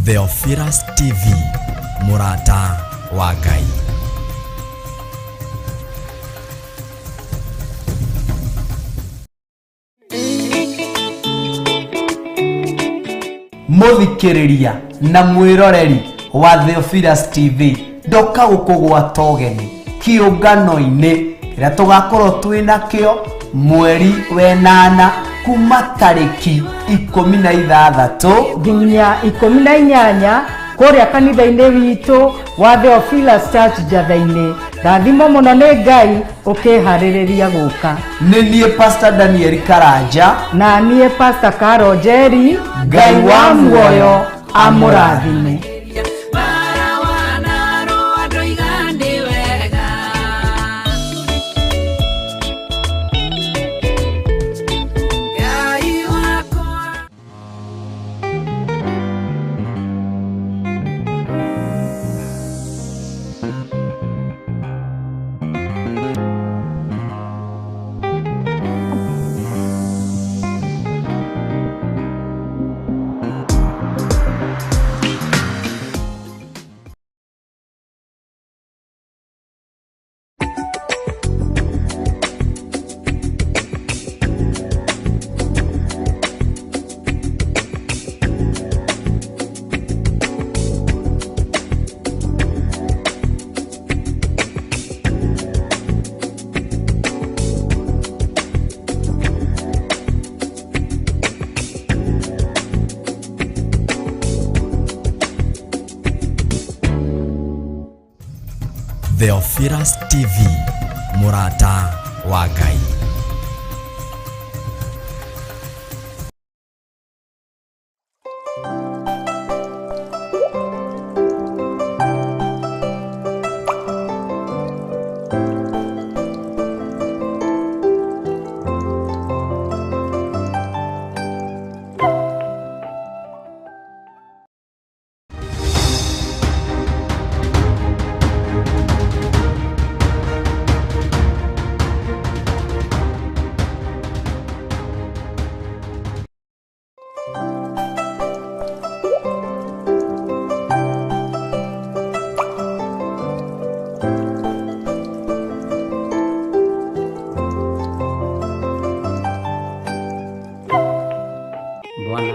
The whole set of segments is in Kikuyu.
Theophilus TV, mũrata wa Ngai. Mũthikĩrĩria na mwĩroreri wa Theophilus TV, ndoka gũkũgwata ũgeni kĩũngano-inĩ kĩrĩa tũgakorwo twĩ nakĩo mweri wenana kuma tarĩki 16 nginya 18 kũrĩa kanitha-inĩ witũ wa Theophilus Church Njatha-inĩ. Rathimo mũno nĩ Ngai ũkĩharĩrĩria gũka. Nĩ niĩ Pastor Daniel Karanja. Na niĩ Pastor Caro Njeri. Ngai wa muoyo amũrathime. Theophilus TV, mũrata wa Ngai. Bwana.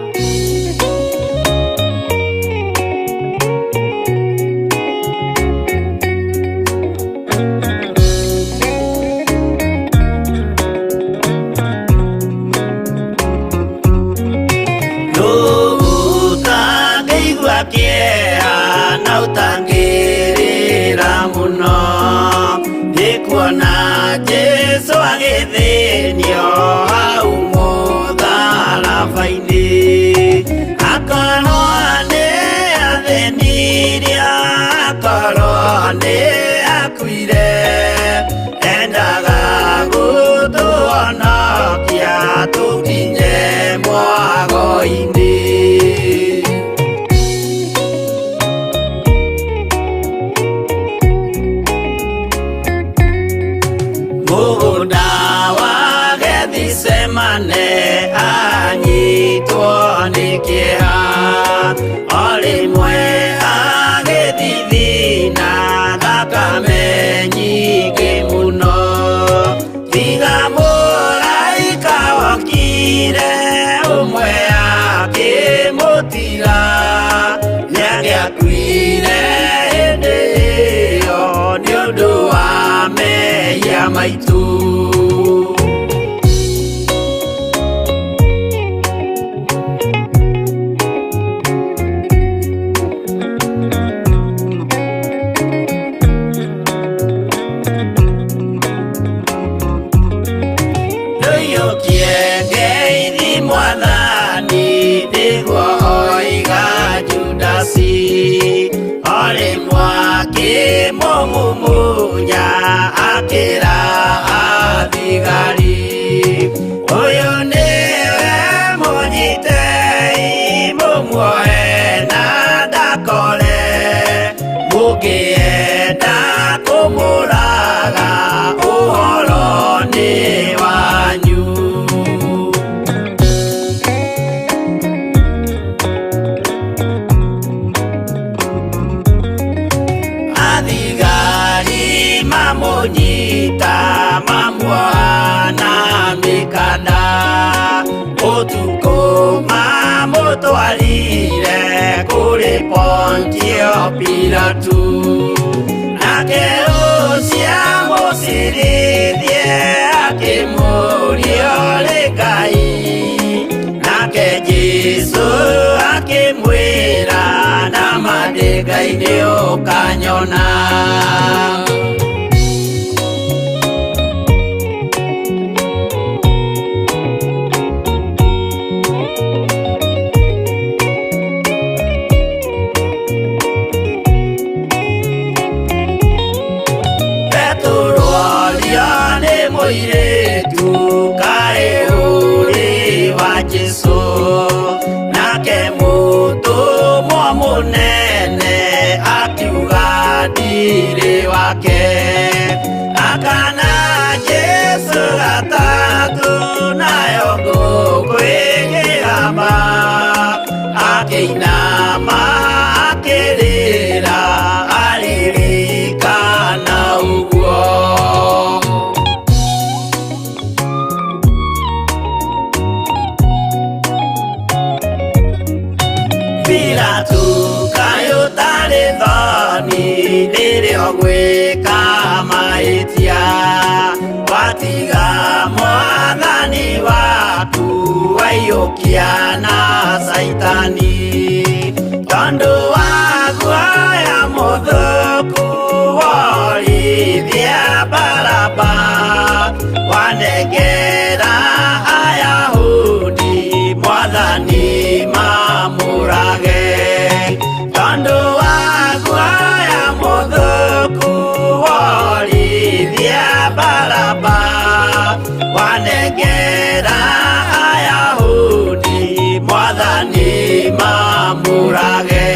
Ũtangĩigua kĩeha na ũtangĩrĩra mũno nĩ kuona Jesũ agĩthĩnio hau mũtharaba-inĩ, akorwo nĩ athĩnirie, akorwo nĩ akuire, endaga gũtũhonokia tũkinye mwago-inĩ. Mũgũnda wa Gethisemane anyitwo nĩ kĩeha, o rĩmwe agĩthithina thakame nyingĩ mũno, tiga mũraika wokire ũmwe akĩmũtiga, nĩangĩakuire hĩndĩ ĩyo nĩ ũndũ wa mehia maitũ. Ndũiyũkie ngeithi Mwathani, nĩguo oiga Judasi, o rĩmwe akĩmũmumunya akĩra athigari, ũyũ nĩwe mũnyitei mũmuoe na ndakore, mũngĩenda kũmũraga ũhoro nĩ wanyu. Pilatu nake ũcio mũcirithie akĩmũria ũrĩ Ngai nake Jesũ akĩmwĩra nama ndĩ Ngai nĩ ũkanyona. Mũirĩtu kaĩ ũrĩ wa Jesũ nake mũtũmwo mũnene akiuga ndirĩ wake akana Jesũ gatatũ nayo ngũkũ ĩkĩgamba akĩinama akĩrĩra aririkana ũguo. Pilatu kaĩ ũtarĩ thoni rĩrĩa ũgwĩka mahĩtia watiga mwathani waku waiyũkia na Caitani tondũ wa guoya mũthũku worithia Baraba wanengera Ayahudi mwathani mamũrage tondũ wa guoya mũthũku worithia Baraba wanengera Ayahudi mwathani mamũrage.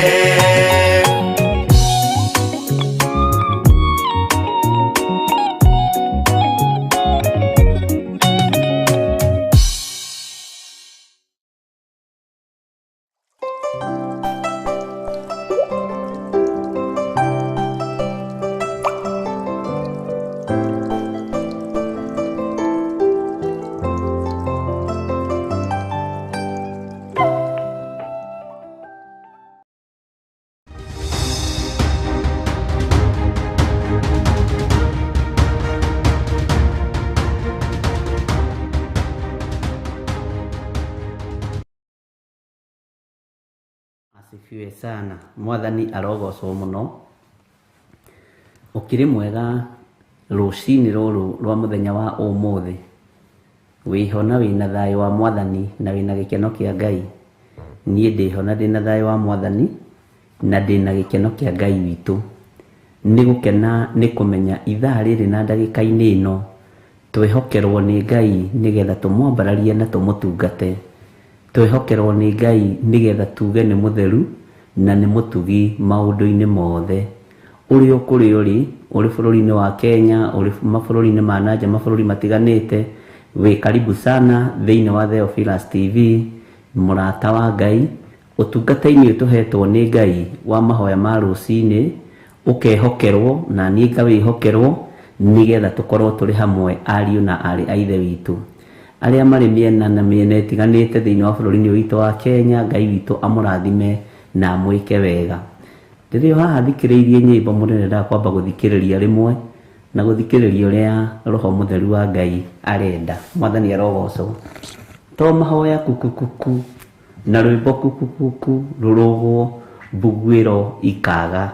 Asifiwe sana. Mwathani arogocwo muno. Ukiri mwega rucini ruru rwa muthenya wa umuthi. Wiho na wina thayo wa mwathani na wina gikeno kia Ngai. Niĩ ndĩho na ndĩna thayo wa mwathani na ndĩna gĩkeno kĩa Ngai witũ. Nĩ gũkena nĩ kũmenya ithaa rĩrĩ na ndagĩka-inĩ ĩno twĩhokerwo nĩ Ngai nĩgetha tũmwambararie na tũmũtungate. Twĩhokerwo nĩ Ngai nĩgetha tuge nĩ mũtheru na nĩ mũtugi maũndũ-inĩ mothe. Ũrĩ o kũrĩa ũrĩ, ũrĩ bũrũri-inĩ wa Kenya, ũrĩ mabũrũri-inĩ ma nanja, mabũrũri matiganĩte, wĩ karibu sana thĩinĩ wa Theophilus TV, mũrata wa Ngai, ũtungata-inĩ ũyũ tũhetwo nĩ Ngai wa mahoya ma rũcinĩ, ũkehokerwo na niĩ ngawĩhokerwo nĩgetha tũkorwo tũrĩ hamwe ariũ na aarĩ a Ithe witũ. Arĩa marĩ mĩena na mĩena ĩtiganĩte thĩinĩ wa bũrũri-inĩ witũ wa Kenya, Ngai witũ amũrathime na amwĩke wega. Rĩrĩa haha thikĩrĩirie nyĩmbo mũndũ nĩendaga kwamba gũthikĩrĩria rĩmwe na gũthikĩrĩria ũrĩa Roho Mũtheru wa Ngai arenda. Mwathani arogocwo. To mahoya kukukuku na rwĩmbo kukukuku rũrũgwo mbuguĩro ikaga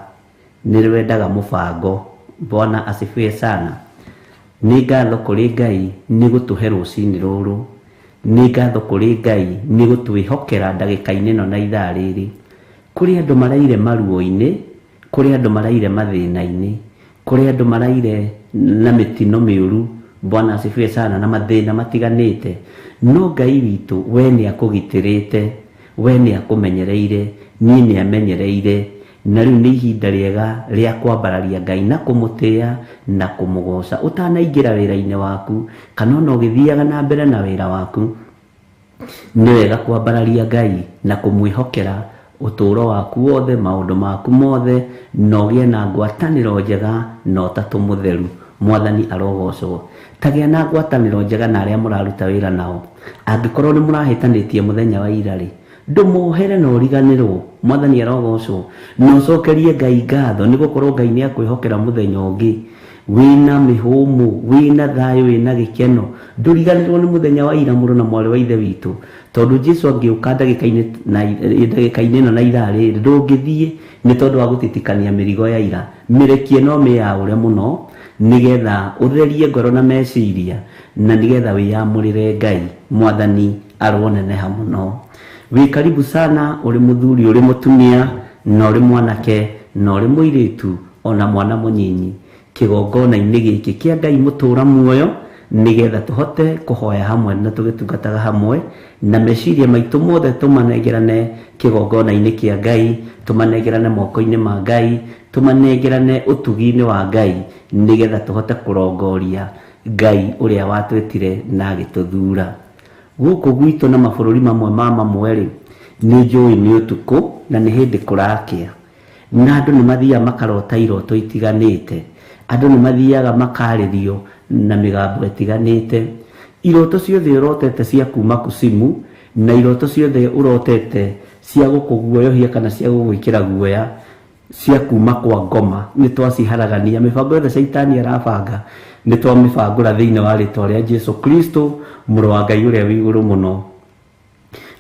nĩ rwendaga mũbango. Bwana asifiwe sana. Nĩ ngatho kũrĩ Ngai nĩ gũtũhe rũcinĩ rũrũ. Nĩ ngatho kũrĩ Ngai nĩ gũtwĩhokera ndagĩka-inĩ ĩno na ithaa rĩrĩ. Kũrĩ andũ maraire maruo-inĩ, kũrĩ andũ maraire mathĩna-inĩ, kũrĩ andũ maraire na mĩtino mĩũru. Bwana asifiwe sana, na mathĩna matiganĩte. No Ngai witũ we nĩ akũgitĩrĩte, we nĩ akũmenyereire, niĩ nĩ amenyereire, na rĩu nĩ ihinda rĩega rĩa kwambararia Ngai na kũmũtĩĩa na kũmũgoca. Ũtanaingĩra wĩra-inĩ waku kana ona ũgĩthiaga na mbere na wĩra waku, nĩ wega kwambararia Ngai na kũmwĩhokera ũtũũro waku wothe, maũndũ maku mothe, na ũgĩe na ngwatanĩro njega na ũtatũ mũtheru. Mwathani arogocwo. Tagĩa na ngwatanĩro njega na arĩa mũraruta wĩra nao. Angĩkorwo nĩ mũrahĩtanĩtie mũthenya wa ira rĩ, Ndũmohere na ũriganĩrwo. Mwathani arogocwo. Na ũcokerie Ngai ngatho nĩ gũkorwo Ngai nĩ akwĩhokera mũthenya ũngĩ wĩna mĩhũmũ, wĩna thayũ, wĩna gĩkeno. Ndũriganĩrwo nĩ mũthenya wa ira, mũrũ na mwarĩ wa Ithe witũ, tondũ Jesu angĩũka ndagĩka-inĩ na ndagĩka-inĩ ĩno na ithaa rĩrĩ, ndũngĩthiĩ nĩ tondũ wa gũtitikania mĩrigo ya ira. Mĩrekie no mĩyaũre mũno nĩgetha ũtherie ngoro na meciria, na nĩgetha wĩyamũrĩre Ngai. Mwathani aroneneha mũno. Wĩ karibu sana, ũrĩ mũthuri, ũrĩ mũtumia, na ũrĩ mwanake, na ũrĩ mũirĩtu, ona mwana mũnyinyi, kĩgongona-inĩ gĩkĩ kĩa Ngai mũtũra muoyo, nĩgetha tũhote kũhoya hamwe na tũgĩtungataga hamwe, na meciria maitũ mothe tũmanengerane kĩgongona-inĩ kĩa Ngai, tũmanengerane moko-inĩ ma Ngai, tũmanengerane ũtugi-inĩ wa Ngai, nĩgetha tũhote kũrongoria Ngai ũrĩa watwĩtire na agĩtũthura. Gũkũ gwitũ na mabũrũri mamwe ma mamwe-rĩ, nĩ njũĩ nĩ ũtukũ na nĩ hĩndĩ kũrakĩa, na andũ nĩ mathiaga makarota iroto itiganĩte, andũ nĩ mathiaga makarĩrio na mĩgambo ĩtiganĩte. Iroto ciothe ũrotete cia kuma kucimu, na iroto ciothe ũrotete cia gũkũguoyohia kana cia gũgwĩkĩra guoya cia kuma kwa ngoma, nĩ twaciharagania. Mĩbango yothe caitani arabanga nĩ twamĩbangũra thĩinĩ wa rĩtwa rĩa Jesu Kristo, mũrũ wa Ngai ũrĩa wĩ igũrũ mũno.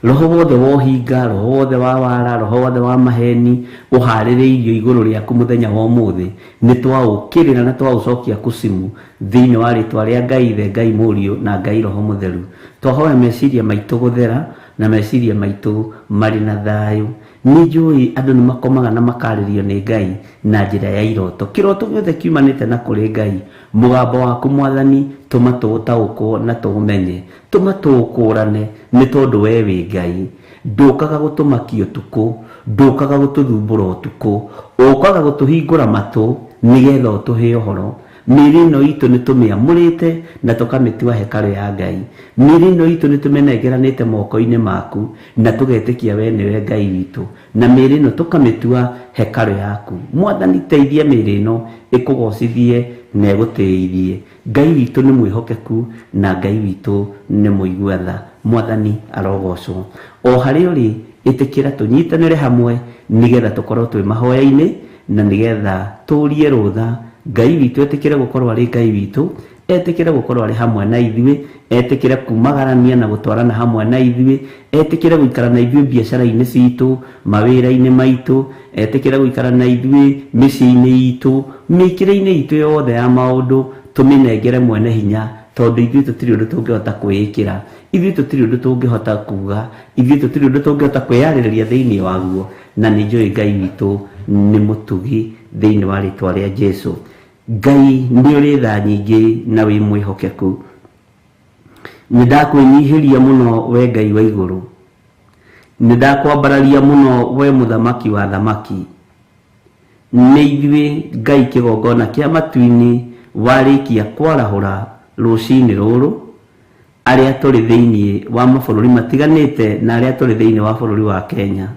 Roho wothe wa ũhinga, roho wothe wa wara, roho wothe wa maheni ũharĩrĩirio igũrũ rĩaku mũthenya wa ũmũthĩ, nĩ twaũkĩrĩra na twaũcokia kucimu thĩinĩ wa rĩtwa rĩa Ngai Ithe, Ngai Mũriũ na Ngai Roho Mũtheru. Twahoya meciria maitũ gũthera na meciria maitũ marĩ na thayũ. Nĩ njũĩ andũ nĩ makomaga na makarĩrio nĩ Ngai na njĩra ya iroto. Kĩroto gĩothe kiumanĩte na kũrĩ Ngai, mũgambo waku Mwathani tũma tũũtaũkwo na tũũmenye, tũma tũũkũrane, nĩ tondũ we wĩ Ngai. Ndũkaga gũtũmakia ũtukũ, ndũkaga gũtũthumbũra ũtukũ, ũkaga gũtũhingũra matũ nĩgetha ũtũhe ũhoro. Mĩĩrĩ ĩno itũ nĩ tũmĩamũrĩte na tũkamĩtua hekarũ ya Ngai. Mĩĩrĩ ĩno itũ nĩ tũmĩnengeranĩte moko-inĩ maku na tũgetĩkia we nĩwe Ngai witũ, na mĩĩrĩ ĩno tũkamĩtua hekarũ yaku. Mwathani, teithia mĩĩrĩ ĩno ĩkũgocithie na ĩgũtĩithie. Ngai witũ nĩ mwĩhokeku na Ngai witũ nĩ mũigua tha. Mwathani arogocwo. O harĩa ũrĩ, ĩtĩkĩra tũnyitanĩre hamwe nĩgetha tũkorwo twĩ mahoya-inĩ na nĩgetha tũrie rũtha Ngai witũ etĩkĩre gũkorwo arĩ Ngai witũ, etĩkĩre gũkorwo arĩ hamwe na ithuĩ, etĩkĩre kumagarania na gũtwarana hamwe na ithuĩ, etĩkĩre gũikara na ithuĩ biacara-inĩ citũ, mawĩra-inĩ maitũ, etĩkĩre gũikara na ithuĩ mĩciĩ-inĩ itũ, mĩkĩre-inĩ itũ yothe ya maũndũ, tũmĩnengere mwene hinya, tondũ ithuĩ tũtirĩ ũndũ tũngĩhota kwĩĩkĩra, ithuĩ tũtirĩ ũndũ tũngĩhota kuga, ithuĩ tũtirĩ ũndũ tũngĩhota kwĩyarĩrĩria thĩinĩ waguo, na nĩ njũĩ Ngai witũ nĩ mũtugi thĩinĩ wa rĩtwa rĩa Jesu. Ngai nĩ ũrĩ tha nyingĩ na wĩ mwĩhokeku. Nĩ ndakwĩnyihĩria mũno we Ngai wa igũrũ, nĩ ndakwambararia mũno we mũthamaki wa thamaki. Nĩ ithuĩ Ngai kĩgongona kĩa matu-inĩ warĩkia kwarahũra rũcinĩ rũrũ, arĩa tũrĩ thĩinĩ wa mabũrũri matiganĩte na arĩa tũrĩ thĩinĩ wa bũrũri wa Kenya.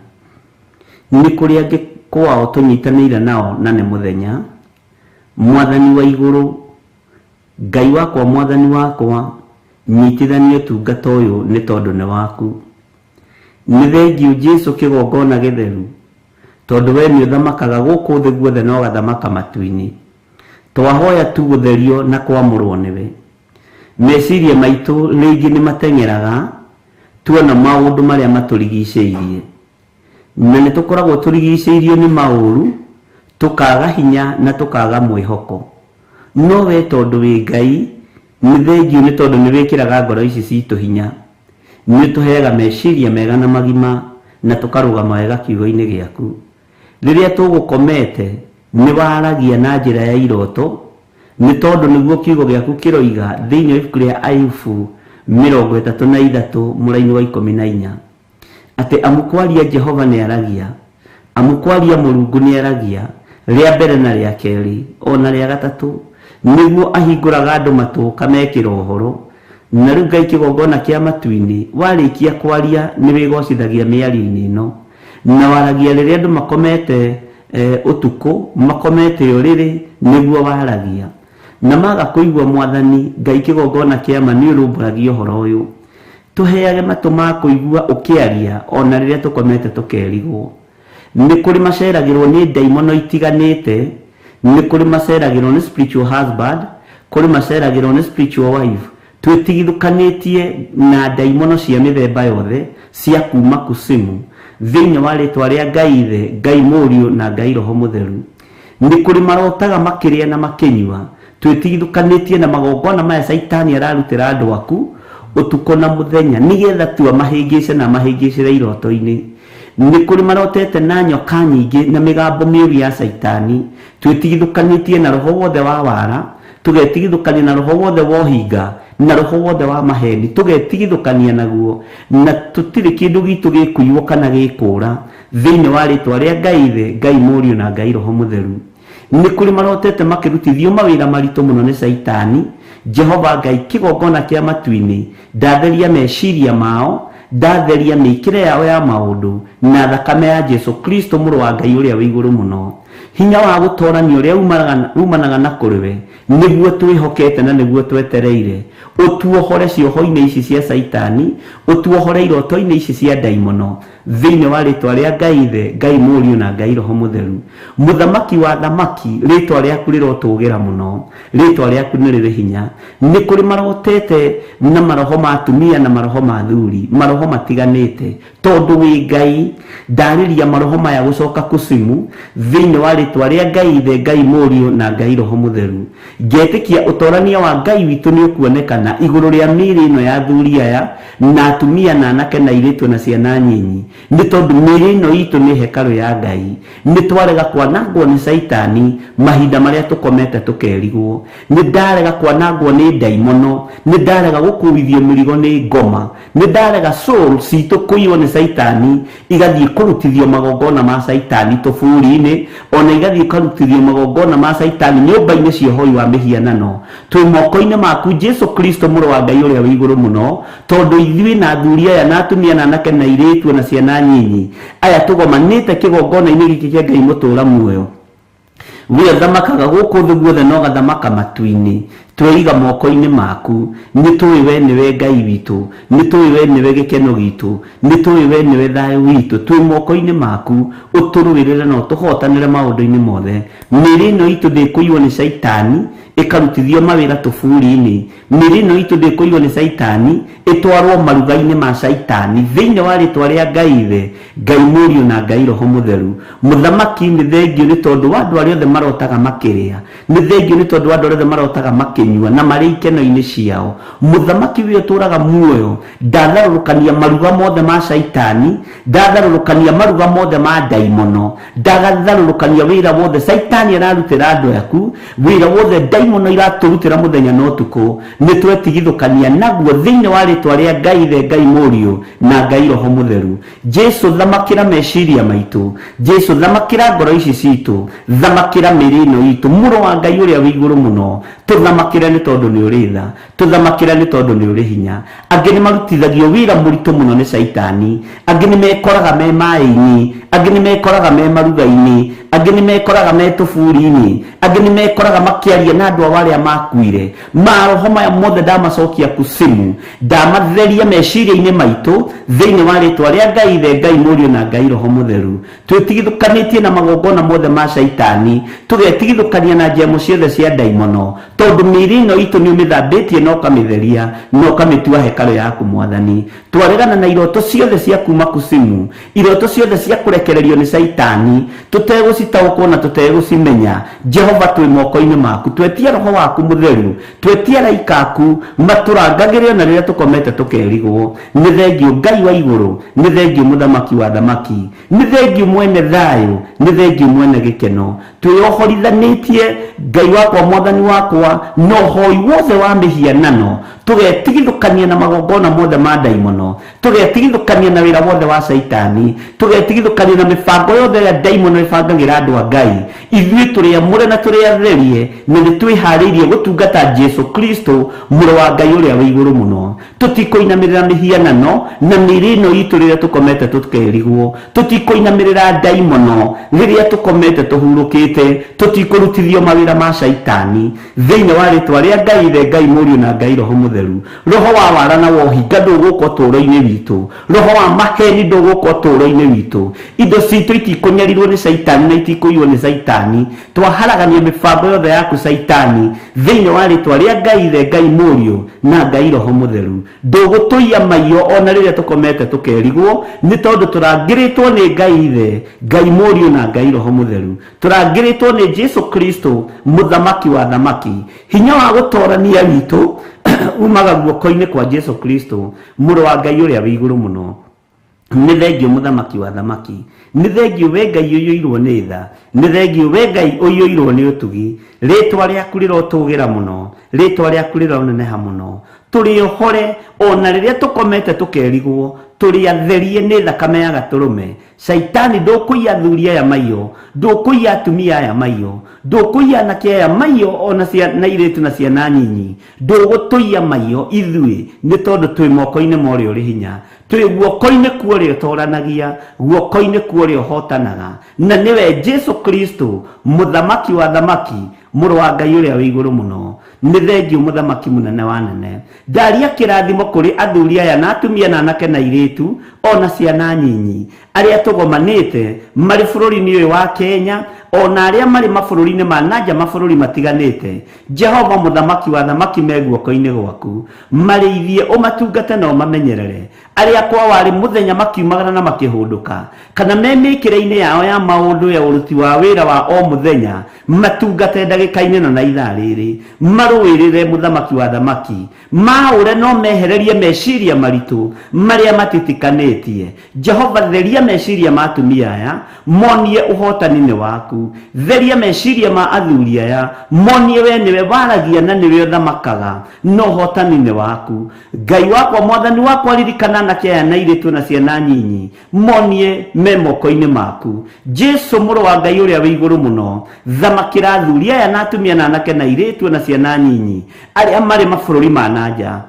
Nĩ kũrĩ angĩ kwao tũnyitanĩire nao na nĩ mũthenya. Mwathani wa igũrũ, Ngai wakwa, Mwathani wakwa, nyitithania ũtungata ũyũ nĩ tondũ nĩ waku. Nĩ thengiũ Jesu kĩgongona gĩtheru, tondũ we nĩ ũthamakaga gũkũ thĩ guothe na ũgathamaka matu-inĩ. Twahoya tu gũtherio na kwamũrwo nĩwe. Meciria maitũ rĩngĩ nĩ mateng'eraga tuona maũndũ marĩa matũrigicĩirie, na nĩ tũkoragwo tũrigicĩirio nĩ maũru, tũkaga hinya na tũkaga mwĩhoko. No we tondũ wĩ Ngai, nĩ thengiũ nĩ tondũ nĩ wĩkĩraga ngoro ici citũ hinya, nĩ ũtũheaga meciria mega na magima, na tũkarũgama wega kiugo-inĩ gĩaku. Rĩrĩa tũgũkomete nĩ waragia na njĩra ya iroto, nĩ tondũ nĩguo kiugo gĩaku kĩroiga thĩinĩ wa ibuku rĩa Ayubu 33 mũraini wa 14, atĩ amu kwaria Jehova nĩ aragia, amu kwaria Mũrungu nĩ aragia, rĩa mbere na rĩa kerĩ ona rĩa gatatũ, nĩguo ahingũraga andũ matũ kamekĩra ũhoro. Na rĩu Ngai kĩgongona kĩa matu-inĩ, warĩkia kwaria nĩ wĩgocithagia mĩario-inĩ ĩno, na waragia rĩrĩa andũ makomete ũtukũ, makomete ũrĩrĩ, nĩguo waragia. Na maga kũigua Mwathani Ngai kĩgongona kĩa ma nĩ ũrũmbũragia ũhoro ũyũ. Tũheage matũ ma kũigua ũkĩaria ona rĩrĩa tũkomete tũkerigwo. Nĩ kũrĩ maceragĩrwo nĩ ndaimono itiganĩte, nĩ kũrĩ maceragĩrwo nĩ spiritual husband, kũrĩ maceragĩrwo nĩ spiritual wife. Twĩtigithũkanĩtie na ndaimono cia mĩthemba yothe cia kuma kusimu thĩinĩ wa rĩtwa rĩa Ngai Ithe, Ngai Mũriũ na Ngai Roho Mũtheru. Nĩ kũrĩ marotaga makĩrĩa na makĩnyua. Twĩtigithũkanĩtie na magongona maya Caitani ararutĩra andũ aku ũtukũ na mũthenya nĩgetha tu amahĩngĩce na amahĩngĩcĩre iroto-inĩ. Nĩ kũrĩ marotete na nyoka nyingĩ na mĩgambo mĩũru ya Caitani. Twĩtigithũkanĩtie na roho wothe wa wara, tũgetigithũkania na roho wothe wa ũhinga na roho wothe wa maheni, tũgetigithũkania naguo, na tũtirĩ kĩndũ gitũ gĩkũiywo kana gĩkũra thĩinĩ wa rĩtwa rĩa Ngai Ithe, Ngai Mũriũ na Ngai Roho Mũtheru. Nĩ kũrĩ marotete makĩrutithio mawĩra maritũ mũno nĩ Caitani. Jehova Ngai kĩgongona kĩa matu-inĩ, ndatheria meciria mao, ndatheria mĩkĩre yao ya maũndũ na thakame ya Jesu Kristo mũrũ wa Ngai ũrĩa wĩ igũrũ mũno. Hinya wa gũtorania ũrĩa umanaga na kũrĩ we nĩguo twĩhokete na nĩguo twetereire. Ũtuohore cioho-inĩ ici cia Caitani, ũtuohore iroto-inĩ ici cia ndaimono thĩinĩ wa rĩtwa rĩa Ngai Ithe, Ngai Mũriũ na Ngai Roho Mũtheru. Mũthamaki wa thamaki, rĩtwa rĩaku rĩrotũgĩra mũno, rĩtwa rĩaku nĩ rĩrĩ hinya. Nĩ kũrĩ marotete na maroho ma atumia na maroho ma athuri, maroho matiganĩte, tondũ wĩ Ngai. Ndarĩria maroho maya gũcoka kusimu thĩinĩ wa rĩtwa rĩa Ngai Ithe, Ngai Mũriũ na Ngai Roho Mũtheru. Ngetĩkia ũtorania wa Ngai witũ nĩ ũkuonekana igũrũ rĩa mĩĩrĩ ĩno ya athuri aya na atumia na anake na airĩtu na ciana nyinyi, nĩ tondũ mĩĩrĩ ĩno itũ nĩ hekarũ ya Ngai. Nĩ twarega kwanangwo nĩ Caitani mahinda marĩa tũkomete tũkerigwo. Nĩ ndarega kwanangwo nĩ ndaimono, nĩ ndarega gũkuithio mĩrigo nĩ ngoma, nĩ ndarega soul citũ kũiywo nĩ Caitani igathiĩ kũrutithio magongona ma Caitani tũburi-inĩ, ona igathiĩ kũrutithio magongona ma Caitani nyũmba-inĩ cia ũhoi wa mĩhianano. Twĩ moko-inĩ maku Jesu Kristo mũrũ wa Ngai ũrĩa wĩ igũrũ mũno, tondũ ithuĩ na athuri aya na atumia na anake na airĩtu na ciana nyinyi aya tũgomanĩte kĩgongona-inĩ gĩkĩ kĩa Ngai mũtũũra muoyo, we ũthamakaga gũkũ thĩ guothe na ũgathamaka matu-inĩ, tweiga moko-inĩ maku. Nĩ tũĩ we nĩwe Ngai witũ, nĩ tũĩ we nĩwe gĩkeno gitũ, nĩ tũĩ we nĩwe thayũ witũ. Twĩ moko-inĩ maku, ũtũrũĩrĩre na ũtũhotanĩre maũndũ-inĩ mothe. Mĩĩrĩ ĩno itũ ndĩkũiywo nĩ Caitani ĩkarutithio mawĩra tũburi-inĩ. Mĩĩrĩ ĩno itũ ndĩkũiywo nĩ Caitani ĩtwarwo maruga-inĩ ma Caitani thĩinĩ wa rĩtwa rĩa Ngai Ithe, Ngai Mũriũ na Ngai Roho Mũtheru. Mũthamaki nĩ thengio nĩ tondũ wa andũ arĩa othe marotaga makĩrĩa, nĩ thengio nĩ tondũ wa andũ arĩa othe marotaga makĩnyua na marĩ ikeno-inĩ ciao. Mũthamaki ũyũ ũtũũraga muoyo ndatharũrũkania maruga mothe ma Caitani, ndatharũrũkania maruga mothe ma ndaimono, ndagatharũrũkania wĩra wothe Caitani ararutĩra andũ aku, wĩra wothe ndaimono iratũrutĩra mũthenya na ũtukũ. Nĩ twetigithũkania naguo thĩinĩ wa rĩtwa rĩa Ngai Ithe, Ngai Mũriũ na Ngai Roho Mũtheru. Jesu thamakĩra meciria maitũ, Jesu thamakĩra ngoro ici citũ, thamakĩra mĩĩrĩ ĩno itũ, mũrũ wa Ngai ũrĩa wĩ igũrũ mũno. Tũthamakĩre nĩ tondũ nĩ ũrĩ tha, tũthamakĩre nĩ tondũ nĩ ũrĩ hinya. Angĩ nĩ marutithagio wĩra mũritũ mũno nĩ Caitani, angĩ nĩ mekoraga me maĩ-inĩ, angĩ nĩ mekoraga me maruga-inĩ, angĩ nĩ mekoraga me tũburi-inĩ, angĩ nĩ mekoraga makĩaria na andũ ao arĩa makuire. Maroho maya mothe ndamacokia kusimu, ndamatheria meciria-inĩ maitũ thĩinĩ wa rĩtwa rĩa Ngai Ithe, Ngai Mũriũ na Ngai Roho Mũtheru. Twĩtigithũkanĩtie na magongona mothe ma Caitani, tũgetigithũkania na njemo ciothe cia ndaimono, tondũ mĩĩrĩ ĩno itũ nĩ ũmĩthambĩtie na ũkamĩtheria na ũkamĩtua hekarũ yaku Mwathani. Twaregana na iroto ciothe cia kuma kusimu, iroto ciothe cia kũrekererio nĩ Caitani, tũtegũcitaũkwo na tũtegũcimenya. Jehova twĩ moko-inĩ maku, twetia roho waku mũtheru, twetia araika aku matũrangagĩre ona rĩrĩa tũkomete tũkerigwo. Nĩ thengio Ngai wa igũrũ, nĩ thengio mũthamaki wa thamaki, nĩ thengio mwene thayũ, nĩ thengio mwene gĩkeno. Twĩohorithanĩtie Ngai wakwa, Mwathani wakwa, na ũhoi wothe wa mĩhianano, tũgetigithũkania na magongona mothe ma ndaimono, tũgetigithũkania na wĩra wothe wa Caitani, tũgetigithũkania na mĩbango yothe ĩrĩa ndaimono ĩbangagĩra andũ a Ngai. Ithuĩ tũrĩ amũre na tũrĩ atherie, na nĩ twĩharĩirie gũtungata Jesu Kristo mũrũ wa Ngai ũrĩa wĩ igũrũ mũno. Tũtikũinamĩrĩra mĩhianano na mĩĩrĩ ĩno itũ rĩrĩa tũkomete tũkerigwo, tũtikũinamĩrĩra ndaimono rĩrĩa tũkomete tũhurũkĩte, tũtikũrutithio mawĩra ma Caitani thĩinĩ wa rĩtwa rĩa Ngai Ithe, Ngai Mũriũ na Ngai Roho Mũtheru. Roho Roho wa wara na wa ũhinga ndũgũka ũtũũro-inĩ witũ. Roho wa maheni ndũgũka ũtũũro-inĩ witũ. Indo citũ itikũnyarirwo nĩ caitani na itikũiywo nĩ caitani. Twaharagania mĩbango yothe yaku caitani thĩinĩ wa rĩtwa rĩa Ngai Ithe, Ngai Mũriũ na Ngai Roho Mũtheru. Ndũgũtũiya maiyo ona rĩrĩa tũkomete tũkerigwo, nĩ tondũ tũrangĩrĩtwo nĩ Ngai Ithe, Ngai Mũriũ na Ngai Roho Mũtheru. Tũrangĩrĩtwo nĩ Jesu Kristo, Mũthamaki wa athamaki. Hinya wa gũtorania witũ umaga guoko-inĩ kwa Jesu Kristo, Mũrũ wa Ngai ũrĩa wĩ igũrũ mũno. Nĩ thengio Mũthamaki wa athamaki, nĩ thengio we Ngai ũiyũirwo nĩ tha, nĩ thengio we Ngai ũiyũirwo nĩ ũtugi. Rĩtwa rĩaku rĩrotũgĩra mũno, rĩtwa rĩaku rĩroneneha mũno. Tũrĩ ohore ona rĩrĩa tũkomete tũkerigwo, tũrĩ atherie nĩ thakame ya Gatũrũme. Caitani ndũkũiya athuri aya maiyo, ndũkũiya atumia aya maiyo, ndũkũiya anake aya maiyo ona na airĩtu na ciana nyinyi, ndũgũtũiya maiyo ithuĩ, nĩ tondũ twĩ moko-inĩ ma ũrĩa ũrĩ hinya. Twĩ guoko-inĩ kwa ũrĩa ũtoranagia, guoko-inĩ kwa ũrĩa ũhotanaga, na nĩwe Jesu Kristo, Mũthamaki wa athamaki, Mũrũ wa Ngai ũrĩa wĩ igũrũ mũno. Nĩ thengio Mũthamaki mũnene wa anene. Ndaria kĩrathimo kũrĩ athuri aya na atumia na anake na airĩtu o na ciana nyinyi, arĩa tũgomanĩte marĩ bũrũri-inĩ ũyũ wa Kenya o na arĩa marĩ mabũrũri-inĩ ma na nja mabũrũri matiganĩte. Jehova Mũthamaki wa athamaki me guoko-inĩ gwaku. Marĩithie, ũmatungate na ũmamenyerere. Arĩa kwao arĩ mũthenya makiumagara na makĩhũndũka, kana me mĩkĩre-inĩ yao ya maũndũ ya ũruti wa wĩra wa o mũthenya, matungate ndagĩka-inĩ ĩno na ithaa rĩrĩ, marũĩrĩre Mũthamaki wa athamaki, maũre no mehererie meciria maritũ marĩa matitikanĩtie. Jehova, theria meciria ma atumia aya, monie ũhotani nĩ waku. Theria meciria ma athuri aya, monie we nĩwe waragia na nĩwe ũthamakaga, na ũhotani nĩ waku. Ngai wakwa, Mwathani wakwa, ririkana anake aya na airĩtu na ciana nyinyi, monie me moko-inĩ maku. Jesu, Mũrũ wa Ngai ũrĩa wĩ igũrũ mũno, thamakĩra athuri aya na atumia na anake na airĩtu na ciana nyinyi, arĩa marĩ mabũrũri ma na nja,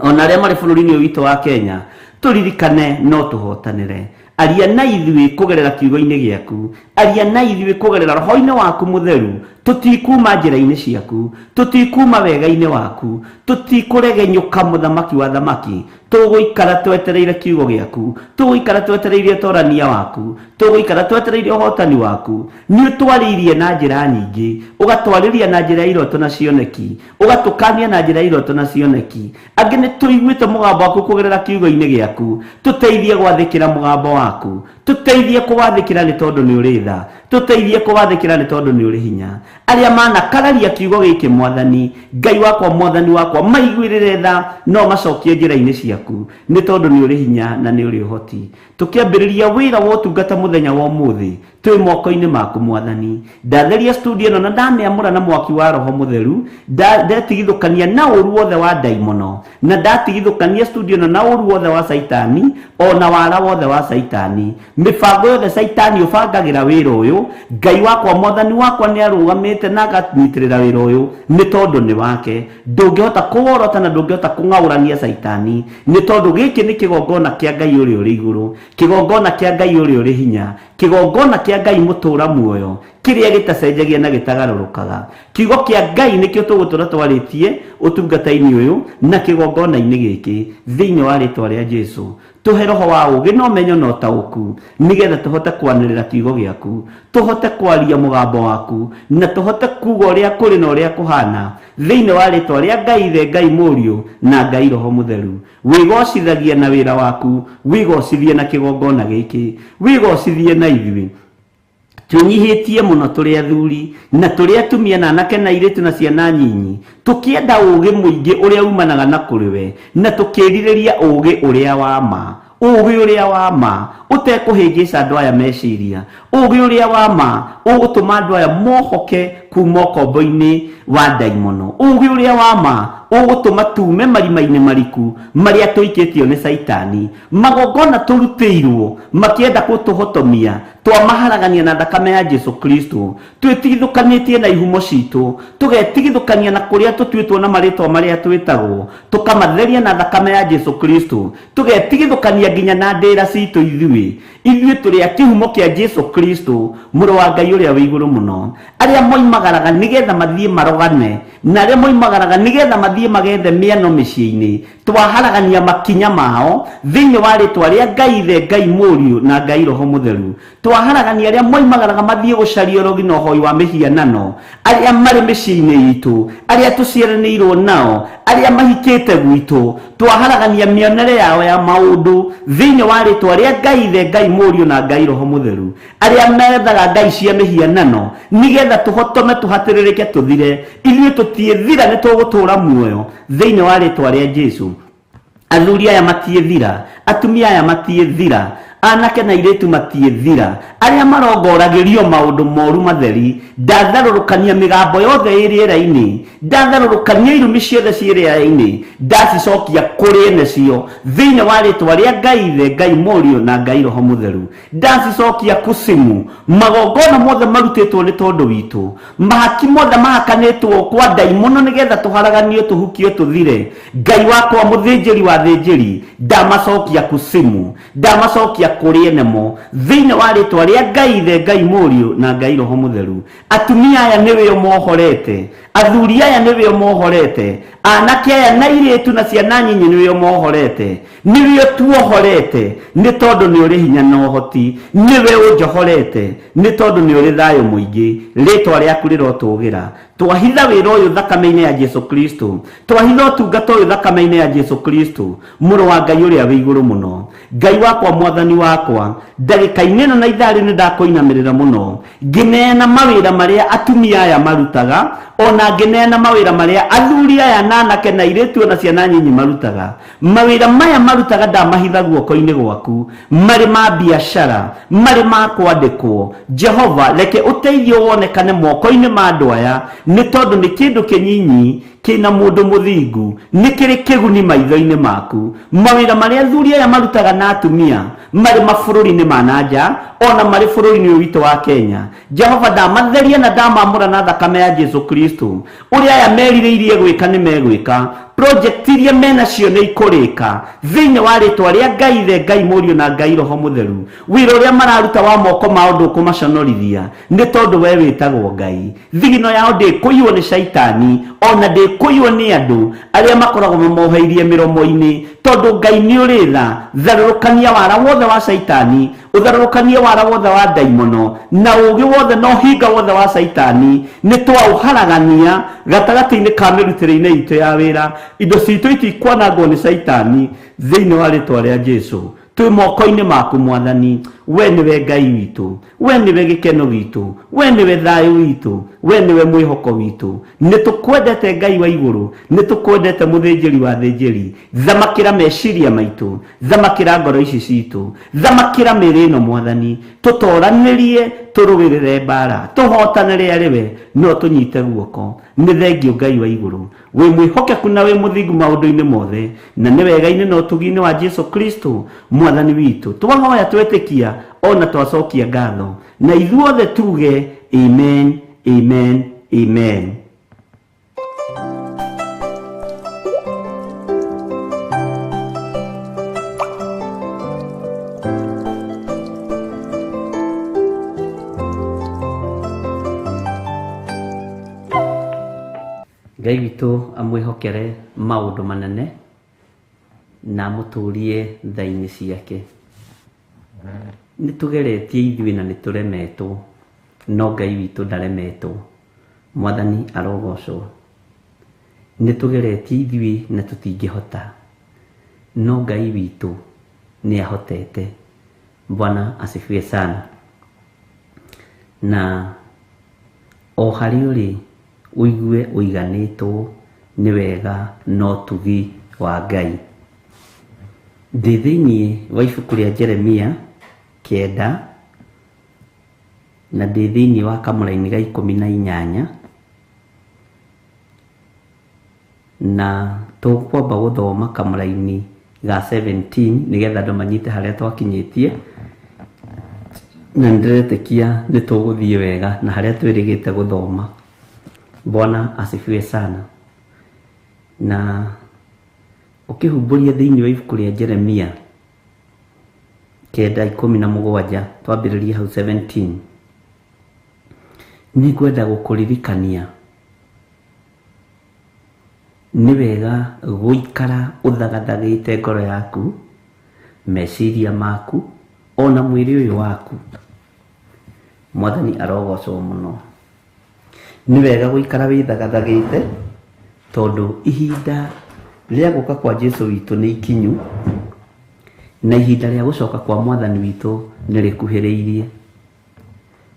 ona arĩa marĩ bũrũri-inĩ ũyũ witũ wa Kenya, tũririkane no tũhotanĩre. Aria na ithuĩ kũgerera kiugo-inĩ gĩaku, aria na ithuĩ kũgerera roho-inĩ waku mũtheru. Tũtikuma njĩra-inĩ ciaku, tũtikuma wega-inĩ waku, tũtikũregenyũka Mũthamaki wa athamaki. Tũgũikara twetereire kiugo gĩaku, tũgũikara twetereire ũtorania waku, tũgũikara twetereire ũhotani waku. Nĩ ũtwarĩirie na njĩra nyingĩ, ũgatwarĩria na njĩra ya iroto na cioneki, ũgatũkania na njĩra ya iroto na cioneki. Angĩ nĩ tũiguĩte mũgambo waku kũgerera kiugo-inĩ gĩaku. Tũteithie gwathĩkĩra mũgambo waku, tũteithie kũwathĩkĩra nĩ tondũ nĩ ũrĩ tha, tũteithie kũwathĩkĩra nĩ tondũ nĩ ũrĩ hinya. Arĩa manakararia kiugo gĩkĩ, Mwathani Ngai wakwa, Mwathani wakwa, maiguĩrĩre tha, no macokie njĩra-inĩ ciaku, nĩ tondũ nĩ ũrĩ hinya na nĩ ũrĩ ũhoti. Tũkĩambĩrĩria wĩra wa ũtungata mũthenya wa ũmũthĩ, twĩ moko-inĩ maku Mwathani. Ndatheria studio ĩno na ndamĩamũra na mwaki wa Roho Mũtheru, ndetigithũkania na ũru wothe wa ndaimono, na ndatigithũkania studio ĩno na ũru wothe wa Caitani, ona wara wothe wa Caitani. Mĩbango yothe Caitani ũbangagĩra wĩra ũyũ, Ngai wakwa, Mwathani wakwa nĩ arũgamĩte na akanyitĩrĩra wĩra ũyũ, nĩ tondũ nĩ wake. Ndũngĩhota kũworota na ndũngĩhota kũng'aũrania Caitani, nĩ tondũ gĩkĩ nĩ kĩgongona kĩa Ngai ũrĩa ũrĩ igũrũ, kĩgongona kĩa Ngai ũrĩa ũrĩ hinya, kĩgongona kĩa Ngai mũtũũra muoyo, kĩrĩa gĩtacenjagia na gĩtagarũrũkaga. Kiugo kĩa Ngai nĩkĩo tũgũtũra twarĩtie ũtungata-inĩ ũyũ na kĩgongona-inĩ gĩkĩ, thĩinĩ wa rĩtwa rĩa Jesu. Tũhe roho wa ũũgĩ na ũmenyo na ũtaũku, nĩgetha tũhote kwanĩrĩra kiugo gĩaku, tũhote kwaria mũgambo waku, na tũhote kuuga ũrĩa kũrĩ na ũrĩa kũhana, thĩinĩ wa rĩtwa rĩa Ngai Ithe, Ngai Mũriũ, na Ngai Roho Mũtheru. Wĩgocithagia na wĩra waku, wĩgocithie na kĩgongona gĩkĩ, wĩgocithie na ithuĩ. Twĩnyihĩtie mũno tũrĩ athuri na tũrĩ atumia na anake na airĩtu na ciana nyinyi, tũkĩenda ũũgĩ mũingĩ ũrĩa umanaga na kũrĩ we, na tũkĩrirĩria ũũgĩ ũrĩa wa ma, ũũgĩ ũrĩa wa ma ũtekũhĩngĩca andũ aya meciria, ũũgĩ ũrĩa wa ma ũgũtũma andũ aya mohoke kuma ũkombo-inĩ wa ndaimono, ũũgĩ ũrĩa wa ma ũgũtũma tume marima-inĩ mariku marĩa tũikĩtio nĩ Caitani. Magongona tũrutĩirwo makĩenda gũtũhotomia, twamaharagania na thakame ya Jesu Kristo. Twĩtigithũkanĩtie na ihumo citũ, tũgetigithũkania na kũrĩa tũtuĩtwo na marĩtwa marĩa twĩtagwo, tũkamatheria na thakame ya Jesu Kristo, tũgetigithũkania nginya na ndĩra citũ ithuĩ. Ithuĩ tũrĩ a kĩhumo kĩa Jesu Kristo, Mũrũ wa Ngai ũrĩa wĩ igũrũ mũno. Arĩa moimagaraga nĩgetha mathiĩ marogane, na arĩa moimagaraga nĩgetha mathiĩ mathiĩ magethe mĩano mĩciĩ-inĩ, twaharagania makinya mao thĩinĩ wa rĩtwa rĩa Ngai Ithe, Ngai Mũriũ na Ngai Roho Mũtheru. Twaharagania arĩa moimagaraga mathiĩ gũcaria ũrogi na ũhoi wa mĩhianano, arĩa marĩ mĩciĩ-inĩ itũ, arĩa tũciaranĩirwo nao, arĩa mahikĩte gwitũ, twaharagania mĩonere yao ya maũndũ thĩinĩ wa rĩtwa rĩa Ngai Ithe, Ngai Mũriũ na Ngai Roho Mũtheru. Arĩa methaga ngai cia mĩhianano nĩgetha tũhotome tũhatĩrĩrĩke tũthire, ithuĩ tũtiĩthira, nĩ tũgũtũũra muoyo thĩinĩ wa rĩtwa rĩa Jesũ. Athuri aya matiĩthira, atumia aya matiĩthira, anake na airĩtu matiĩthira, arĩa marongoragĩrio maũndũ moru matheri, ndatharũrũkania mĩgambo yothe ĩ rĩera-inĩ, ndatharũrũkania irumi ciothe ciĩ rĩera-inĩ, ndacicokia kũrĩ ene cio thĩinĩ wa rĩtwa rĩa Ngai Ithe, Ngai Mũriũ na Ngai Roho Mũtheru. Ndacicokia kusimu, magongona mothe marutĩtwo nĩ tondũ witũ, mahaki mothe mahakanĩtwo kwa ndaimono nĩgetha tũharaganio tũhukio tũthire, Ngai wakwa mũthĩnjĩri wa thĩnjĩri, ndamacokia kusimu, ndamacokia kũrĩ enemo thĩinĩ wa rĩtwa rĩa Ngai Ithe, Ngai Mũriũ na Ngai Roho Mũtheru. Atumia aya nĩwe mohorete, athuri aya nĩwe mohorete, anake aya na airĩtu na ciana nyinyi nĩwe mohorete, nĩwe tuohorete nĩ tondũ nĩ ũrĩ hinya na ũhoti, nĩwe ũnjohorete nĩ tondũ nĩ ũrĩ thayũ mũingĩ. Rĩtwa rĩaku rĩrotũgĩra. Twahitha wĩra ũyũ thakame-inĩ ya Jesu Kristo, twahitha ũtungata ũyũ thakame-inĩ ya Jesu Kristo, mũrũ wa Ngai ũrĩa wĩ igũrũ mũno. Ngai wakwa, mwathani wakwa, ndagĩka-inĩ ĩno na ithaa rĩrĩ nĩndakũinamĩrĩra mũno ngĩneana mawĩra marĩa atumia aya marutaga, ona ngĩneana mawĩra marĩa athuri aya na anake na airĩtu na ciana nyinyi marutaga. Mawĩra maya marutaga ndamahitha guoko-inĩ gwaku, marĩ ma biacara, marĩ ma kwandĩkwo. Jehova, reke ũteithio wonekane moko-inĩ ma andũ aya, nĩ tondũ nĩ kĩndũ kĩnyinyi kĩna mũndũ mũthingu, nĩ kĩrĩ kĩguni maitho-inĩ maku. Mawĩra marĩa athuri aya marutaga na atumia marĩ mabũrũri-inĩ ma na nja, ona marĩ bũrũri-inĩ ũyũ witũ wa Kenya, Jehova ndamatheria na ndamamũra na thakame ya Jesu Kristo. Ũrĩa aya merirĩirie gwĩka nĩ megwĩka, project iria menacio nĩ ikũrĩka thĩinĩ wa rĩtwa rĩa Ngai Ithe, Ngai Mũriũ na Ngai Roho Mũtheru. Wĩra ũrĩa mararuta wa moko mao ndũkũmaconorithia, nĩ tondũ we wĩtagwo Ngai. Thigino yao ndĩkũiywo nĩ caitani, ona ndĩkũiywo nĩ andũ arĩa makoragwo mamoheirie mĩromo-inĩ, tondũ Ngai nĩ ũrĩ tha. Tharũrũkania wara wothe wa caitani, ũtharũrũkanie wara wothe wa ndaimono, na ũũgĩ wothe na ũhinga wothe wa caitani, nĩ twaũharagania gatagatĩ-inĩ ka mĩrutĩre-inĩ itũ ya wĩra. Indo citũ itikwanangwo nĩ caitani thĩinĩ wa rĩtwa rĩa Jesu. Twĩ moko-inĩ maku mwathani, we nĩwe Ngai witũ, we nĩwe gĩkeno gitũ, we nĩwe thayũ witũ, we nĩwe mwĩhoko witũ. Nĩ tũkwendete Ngai wa igũrũ, nĩ tũkwendete mũthĩnjĩri wa thĩnjĩri. Thamakĩra meciria maitũ, thamakĩra ngoro ici citũ, thamakĩra mĩĩrĩ ĩno mwathani, tũtoranĩrie, tũrũĩrĩre mbara, tũhotanĩre arĩ we, no tũnyite guoko. Nĩ thengio Ngai wa igũrũ, wĩ mwĩhokeku na wĩ mũthingu maũndũ-inĩ mothe, na nĩ wega-inĩ na ũtugi-inĩ wa Jesu Kristo mwathani witũ. Twahoya twetĩkia ona twacokia ngatho, na ithuothe tuge amen, amen, amen. Ngai witũ amwĩhokere maũndũ manene na amũtũrie tha-inĩ ciake. Nĩ tũgeretie ithuĩ na nĩ tũremetwo, no Ngai witũ ndaremetwo. Mwathani arogocwo. Nĩ tũgeretie ithuĩ na tũtingĩhota, no Ngai witũ nĩ ahotete. Bwana asifiwe sana. Na o harĩ ũrĩ ũigue ũiganĩtwo nĩ wega na ũtugi wa Ngai. Ndĩ thĩinĩ wa ibuku rĩa Jeremia 9 na ndĩ thĩinĩ wa kamũraini ga 18, na tũkwamba gũthoma kamũraini ga 17 nĩgetha andũ manyite harĩa twakinyĩtie, na nĩndĩretĩkia nĩ tũgũthiĩ wega na harĩa twĩrĩgĩte gũthoma. Bwana asifiwe sana. Na ũkĩhumbũria thĩinĩ wa ibuku rĩa Jeremia 9:17, twambĩrĩrie hau 17, nĩngwenda gũkũririkania Nĩ wega gũikara ũthagathagĩte ngoro yaku, meciria maku, ona mwĩrĩ ũyũ waku. Mwathani arogocwo mũno. Nĩ wega gũikara wĩthagathagĩte tondũ ihinda rĩa gũka kwa Jesu witũ nĩ ikinyu, na ihinda rĩa gũcoka kwa Mwathani witũ nĩ rĩkuhĩrĩirie.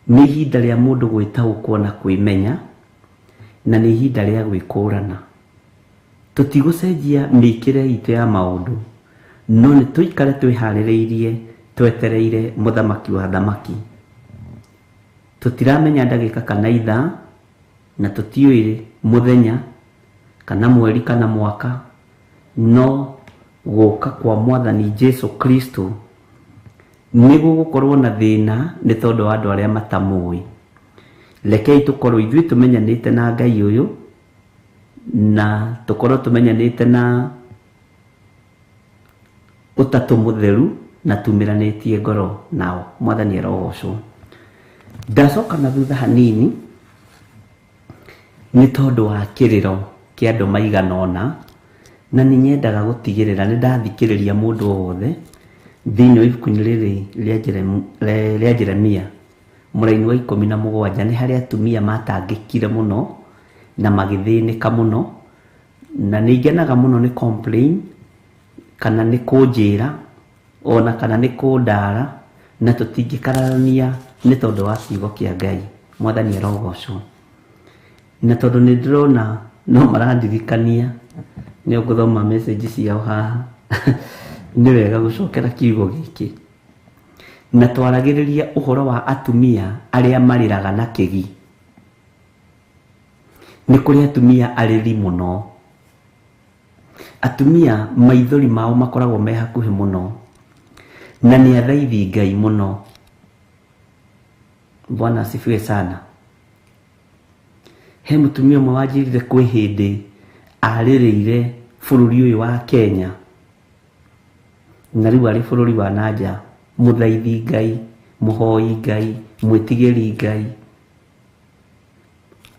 Nĩ ihinda rĩa mũndũ gwĩtaũkwo na kwĩmenya, na nĩ ihinda rĩa gwĩkũrana. Tũtigũcenjia mĩkĩre itũ ya maũndũ, no nĩ tũikare twĩharĩrĩirie twetereire mũthamaki wa thamaki. Tũtiramenya ndagĩka kana ithaa, na tũtiũĩ mũthenya kana mweri kana mwaka, no gũka kwa Mwathani Jesu Kristo nĩ gũgũkorwo na thĩna nĩ tondũ wa andũ arĩa matamũĩ. Rekei tũkorwo ithuĩ tũmenyanĩte na Ngai ũyũ, na tũkorwo tũmenyanĩte na ũtatũ mũtheru, na tumĩranĩtie ngoro nao. Mwathani arogocwo. Ndacoka na thutha hanini nĩ tondũ wa kĩrĩro kĩa andũ maigana ũna, na nĩ nyendaga gũtigĩrĩra nĩ ndathikĩrĩria mũndũ o wothe thĩinĩ wa ibuku-inĩ rĩrĩ rĩa Jeremia mũraini wa 17. Nĩ harĩa atumia matangĩkire mũno na magĩthĩnĩka mũno, na nĩ ngenaga mũno nĩ complain kana nĩ kũnjĩra ona kana nĩ kũndara, na tũtingĩkararania nĩ tondũ wa kiugo kĩa Ngai. Mwathani arogocwo. Na tondũ nĩ ndĩrona no marandirikania nĩ ngũthoma message ciao haha, nĩ wega gũcokera kiugo gĩkĩ. Na twaragĩrĩria ũhoro wa atumia arĩa marĩraga na kĩgi. Nĩ kũrĩ atumia arĩri mũno, atumia maithori mao makoragwo me hakuhĩ mũno, na nĩ athaithi Ngai mũno. Bwana asifiwe sana. He mũtumia ũmwe wanjĩrire kwĩ hĩndĩ arĩrĩire bũrũri ũyũ wa Kenya, na rĩu arĩ bũrũri wa nanja, mũthaithi Ngai, mũhoi Ngai, mwĩtigĩri Ngai,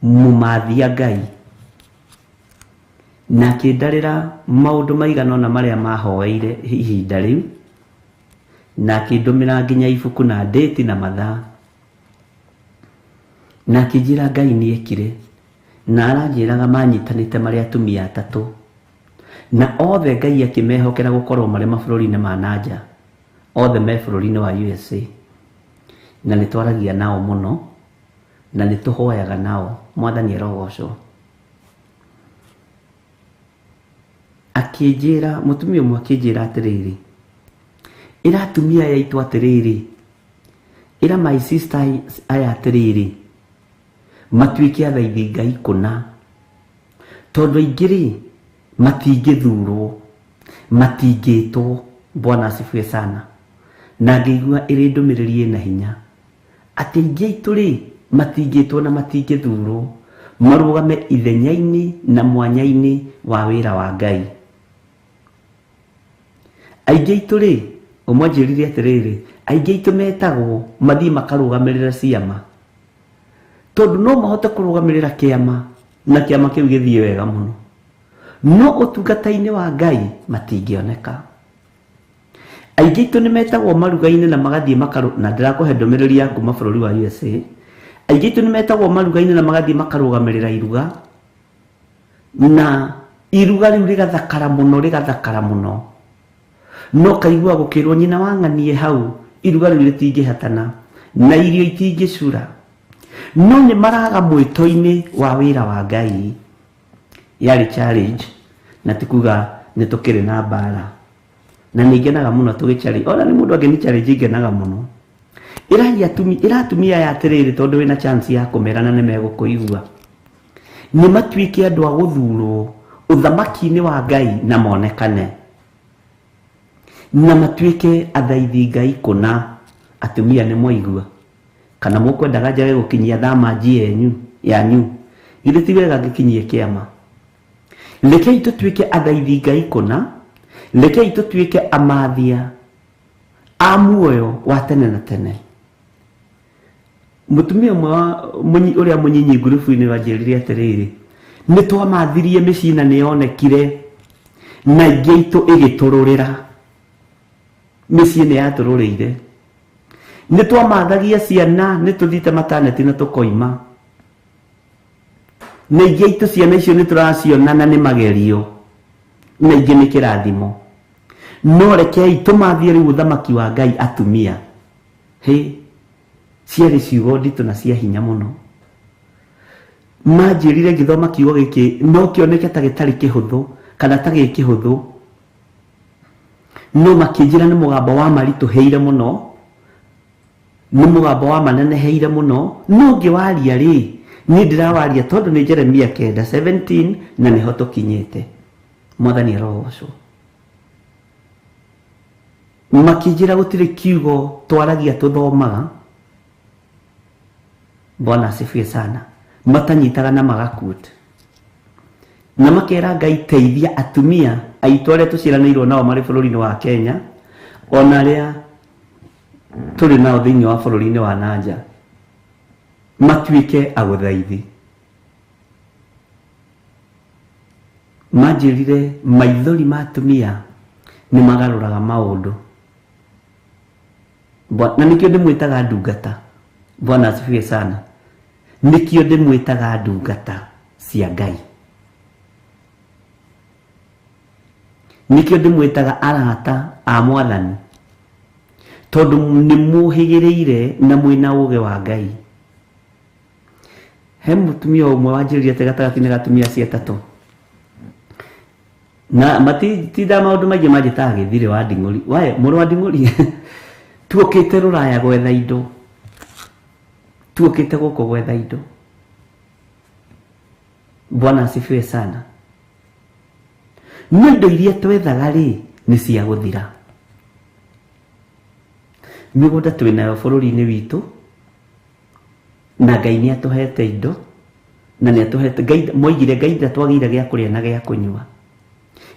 mũmathia Ngai, na akĩndarĩra maũndũ maigana ũna marĩa mahoeire ihinda rĩu, na akĩndũmĩra nginya ibuku na ndĩti na mathaa, na akĩnjĩra Ngai nĩ ekire, na aranjĩraga manyitanĩte marĩ atumia atatũ, na othe Ngai akĩmehokera gũkorwo marĩ mabũrũri-inĩ ma nanja, othe me bũrũri-inĩ wa USA, na nĩ twaragia nao mũno, na nĩ tũhoyaga nao. Mwathani arogocwo. Akĩnjĩra mũtumia ũmwe akĩnjĩra atĩrĩrĩ, ĩra atumia aya aitũ atĩrĩrĩ, ĩra my sister aya atĩrĩrĩ, matuĩke athaithi Ngai kũna, tondũ aingĩ rĩ matingĩthurwo, matingĩtwo. Bwana asifiwe sana. Na ngĩigua ĩrĩ ndũmĩrĩri ĩna hinya atĩ aingĩ aitũ rĩ matingĩtwo na matingĩthurwo, marũgame ithenya-inĩ na mwanya-inĩ wa wĩra wa Ngai. Aingĩ aitũ rĩ, ũmwe anjĩrire atĩrĩrĩ, aingĩ aitũ metagwo mathiĩ makarũgamĩrĩra ciama, tondũ no mahote kũrũgamĩrĩra kĩama na kĩama kĩu gĩthiĩ wega mũno, no ũtungata-inĩ wa Ngai matingĩoneka. Aingĩ aitũ nĩ metagwo maruga-inĩ na magathiĩ na ndĩrakũhe ndũmĩrĩri ya kuma bũrũri wa USA. Aingĩ aitũ nĩ metagwo maruga-inĩ na magathiĩ makarũgamĩrĩra iruga, na iruga rĩu rĩgathakara mũno, rĩgathakara mũno, no kaigua gũkĩrwo nyina wa ng'anie hau, iruga rĩu rĩtingĩhatana na irio itingĩcura, no nĩ maraga mwĩto-inĩ wa wĩra wa Ngai. Yarĩ challenge, na ti kuga nĩ tũkĩrĩ na mbara, na nĩ ngenaga mũno tũgĩ challenge. Ona nĩ mũndũ angĩ challenge ngenaga mũno. Ĩra atumia aya atĩrĩrĩ, tondũ wĩna chance ya kũmera na nĩ megũkũigua, nĩ matuĩke andũ a gũthurwo ũthamaki-inĩ wa Ngai na monekane, na matuĩke athaithi Ngai kũna. Atumia nĩ mwaigua, kana mũkwendaga njage gũkinyia thamanji yanyu, githĩ ti wega ngĩkinyie kĩama? Rekei tũtuĩke athaithi Ngai kũna, rekei tũtuĩke amathia a muoyo wa tene na tene. Mũtumia ũmwe ũrĩa mũnyinyi ngurubu-inĩ wanjĩrire atĩrĩrĩ, Nĩ twamathirie mĩciĩ na nĩyonekire na ingĩ itũ ĩgĩtũrũrĩra. Mĩciĩ nĩ yatũrũrĩire. Nĩ twamathagia ciana, nĩ tũthiĩte mataneti na tũkoima. Na ingĩ itũ ciana icio nĩ tũraciona na nĩ magerio, na ingĩ nĩ kĩrathimo. No rekei tũmathie rĩu ũthamaki wa Ngai atumia. Hĩ, ciarĩ ciugo nditũ na cia hinya mũno. Manjĩrire ngĩthoma kiugo gĩkĩ no kĩoneke ta gĩtarĩ kĩhũthũ kana ta gĩ kĩhũthũ, no makĩnjĩra nĩ mũgambo wa maritũhĩire mũno, nĩ mũgambo wa maneneheire mũno, no ngĩwaria rĩ, niĩ ndĩrawaria tondũ nĩ Jeremia 9:17 na nĩho tũkinyĩte. Mwathani arogocwo. Makĩnjĩra gũtirĩ kiugo twaragia tũthomaga. Bwana asifiwe sana. Matanyitaga na magakut. Na makera Ngai teithia atumia aitũ arĩa tũciaranĩirwo nao marĩ bũrũri-inĩ wa Kenya, ona arĩa tũrĩ nao thĩinĩ wa bũrũri-inĩ wa nanja, matuĩke agũthaithi. Manjĩrire maithori ma atumia nĩ magarũraga maũndũ. Na nĩkĩo ndĩmwĩtaga ndungata. Bwana asifiwe sana. Nĩkĩo ndĩmwĩtaga ndungata cia Ngai. Nĩkĩo ndĩmwĩtaga arata a Mwathani, tondũ nĩ mũhĩgĩrĩire na mwĩna ũũgĩ wa Ngai. He mũtumia ũmwe wanjĩrire atĩ gatagatĩ-inĩ ga atumia acio atatũ, na matinda maũndũ maingĩ manjĩtaga gĩthirĩ wa nding'ũri. Wae mũrũ wa nding'ũri, tuokĩte rũraya gwetha indo, tuokĩte gũkũ gwetha indo. Bwana asifiwe sana. No indo iria twethaga rĩ nĩ cia gũthira. Mĩgũnda twĩnayo bũrũri-inĩ witũ, na Ngai nĩ atũhete indo, na nĩ atũhete Ngai, moigire Ngai ndatwagĩire gĩa kũrĩa na gĩa kũnyua.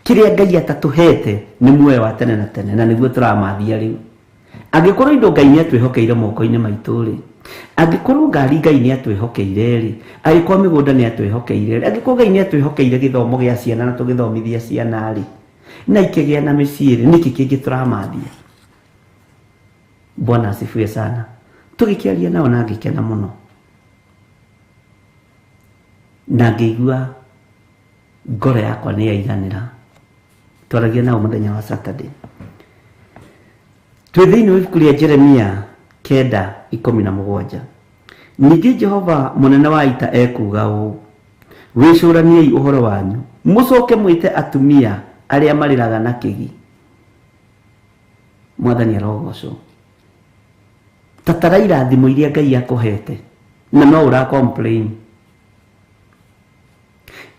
Kĩrĩa Ngai atatũhete nĩ muoyo wa tene na tene, na nĩguo tũramathia rĩu. Angĩkorwo indo Ngai nĩ atwĩhokeire moko-inĩ maitũ rĩ, angĩkorwo ngari Ngai nĩ atwĩhokeire rĩ, angĩkorwo mĩgũnda nĩ atwĩhokeire rĩ, angĩkorwo Ngai nĩ atwĩhokeire gĩthomo gĩa ciana na tũgĩthomithia ciana rĩ, na ikĩgĩa na mĩciĩ rĩ, nĩkĩ kĩngĩ tũramathia? Bwana asifiwe sana. Tũgĩkĩaria nao na ngĩkena mũno, na ngĩigua ngoro yakwa nĩ yaiganĩra. Twaragia nao mũthenya wa Saturday. Twĩ thĩinĩ wa ibuku rĩa Jeremia 9:17. Ningĩ Jehova mũnene wa ita ekuuga ũũ, wĩcũraniei ũhoro wanyu, mũcoke mwĩte atumia arĩa marĩraga na kĩgi. Mwathani arogocwo. Tatara irathimo iria Ngai akũhete, na no ũra complain.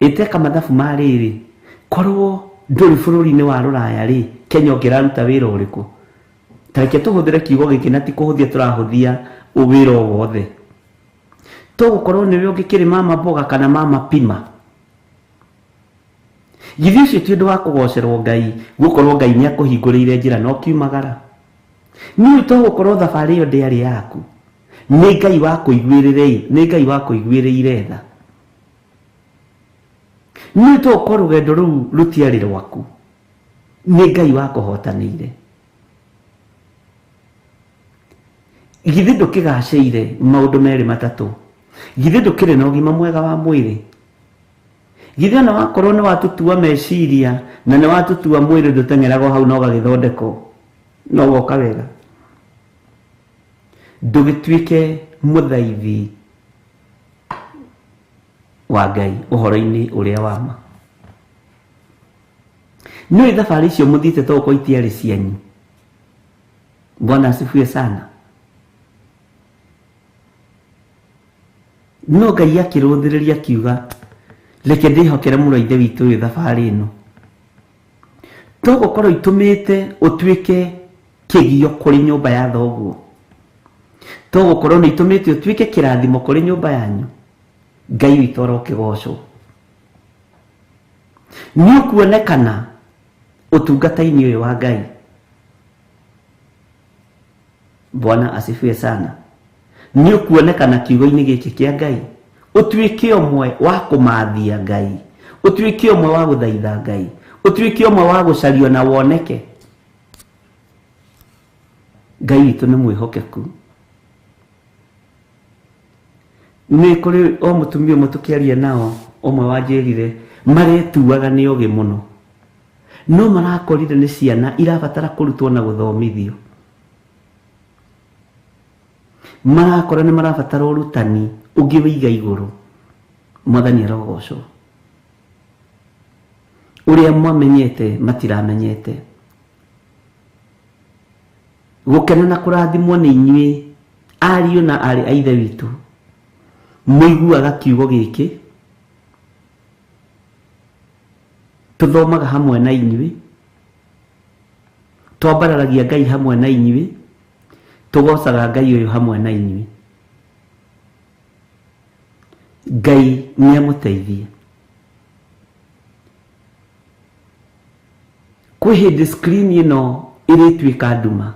Ĩteka mathabu ma rĩrĩ, korwo ndũrĩ bũrũri-inĩ wa rũraya rĩ, Kenya ũngĩraruta wĩra ũrĩkũ? Ta reke tũhũthĩre kiugo gĩkĩ na ti kũhũthia tũrahũthia wĩra o wothe. Tũgũkorwo nĩwe ũngĩkĩrĩ mama mboga kana mama pima. Githĩ ũcio ti ũndũ wa kũgocerwo Ngai, gũkorwo Ngai nĩ akũhingũrĩire njĩra na ũkiumagara? Nĩ tũgũkorwo thabarĩ ĩyo ndĩarĩ yaku. Nĩ Ngai wakũiguĩrĩire, nĩ Ngai wakũiguĩrĩire tha. Nĩ tũgũkorwo rũgendo rũu rũtiarĩ rwaku. Nĩ Ngai wakũhotanĩire. Githĩ ndũkĩgacĩire maũndũ merĩ matatũ? Githĩ ndũkĩrĩ na ũgima mwega wa mwĩrĩ? Githĩ ona wakorwo nĩ watutua meciria na nĩ watutua mwĩrĩ ndũteng'eraga hau na ũgagĩthondekwo, no ũgoka wega. Ndũgĩtuĩke mũthaithi wa Ngai ũhoro-inĩ ũrĩa wa ma. Nĩ thabarĩ icio mũthiĩte to gũkorwo itiarĩ cianyu. Bwana asifiwe sana. No Ngai akĩrũthĩrĩria akiuga, reke ndĩhokere mũrũ wa ithe witũ ũyũ thabarĩ ĩno. Tũgũkorwo itũmĩte ũtuĩke kĩgio kũrĩ nyũmba ya thoguo. Tũgũkorwo nĩ itũmĩte ũtuĩke kĩrathimo kũrĩ nyũmba yanyu. Ngai witũ arokĩgocwo. Nĩ ũkuonekana ũtungata-inĩ ũyũ wa Ngai. Bwana asifiwe sana. Nĩ ũkuonekana kiugo-inĩ gĩkĩ kĩa Ngai. Ũtuĩke ũmwe wa kũmathia Ngai, ũtuĩke ũmwe wa gũthaitha Ngai, ũtuĩke ũmwe wa gũcario na woneke. Ngai witũ nĩ mwĩhokeku. Nĩ kũrĩ o mũtumia ũmwe tũkĩaria nao, ũmwe wanjĩrire maretuaga nĩ ogĩ mũno, no marakorire nĩ ciana irabatara kũrutwo na gũthomithio. Marakora nĩ marabatara ũrutani ũngĩ wĩiga igũrũ. Mwathani arogocwo. Ũrĩa mwamenyete matiramenyete. Gũkena na kũrathimwo nĩ inyuĩ ariũ na aarĩ a Ithe witũ mũiguaga kiugo gĩkĩ, tũthomaga hamwe na inyuĩ, twambararagia Ngai hamwe na inyuĩ, tũgocaga Ngai ũyũ hamwe na inyuĩ. Ngai nĩ amũteithie. Kwĩ hĩndĩ screen ĩno ĩrĩtuĩka nduma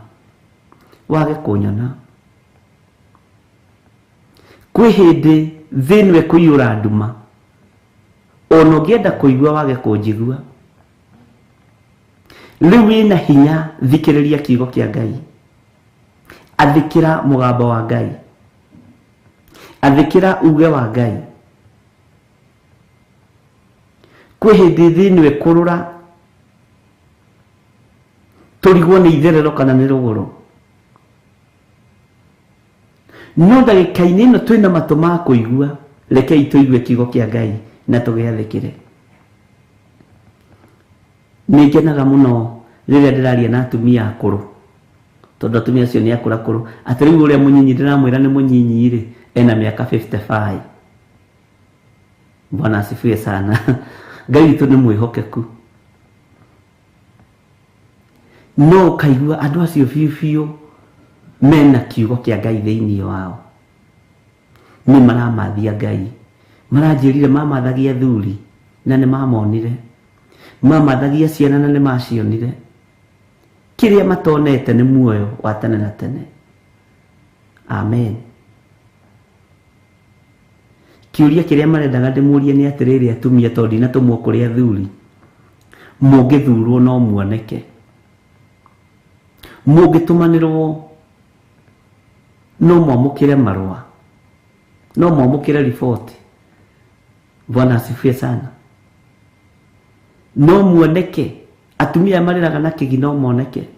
wage kũnyona. Kwĩ hĩndĩ thĩ ĩno ĩkũiyũra nduma, ona ũngĩenda kũigua wage kũnjigua. Rĩu wĩna hinya, thikĩrĩria kiugo kĩa Ngai, athĩkĩra mũgambo wa Ngai, athĩkĩra uge wa Ngai. Kwĩ hĩndĩ thĩ ĩno ĩkũrũra tũrigwo nĩ itherero kana nĩ rũgũrũ, no ndagĩka-inĩ ĩno twĩna matũ ma kũigua, rekei tũigue kiugo kĩa Ngai na tũgĩathĩkĩre. Nĩ ngenaga mũno rĩrĩa ndĩraria na atumia akũrũ, tondũ atumia acio nĩ akũrakũrũ. Atĩ rĩu ũrĩa mũnyinyi ndĩramwĩra nĩ mũnyinyi rĩ, ena mĩaka 55. Bwana asifiwe sana. Ngai witũ nĩ mwĩhokeku. No ũkaigua andũ acio biũ biũ mena kiugo kĩa Ngai thĩinĩ wao. Nĩ maramathia Ngai. Maranjĩrire mamathagia athuri na nĩ mamonire. Mamathagia ciana na nĩ macionire. Kĩrĩa matonete nĩ muoyo wa tene na tene. Amen. Kĩũria kĩrĩa marendaga ndĩmũrie nĩ atĩrĩrĩ, atumia, tondũ ndinatũmwo kũrĩ athuri, mũngĩthurwo no muoneke, mũngĩtũmanĩrwo no mwamũkĩre marũa, no mwamũkĩre riboti. Bwana asifiwe sana. No muoneke, atumia marĩraga na kĩgi no moneke.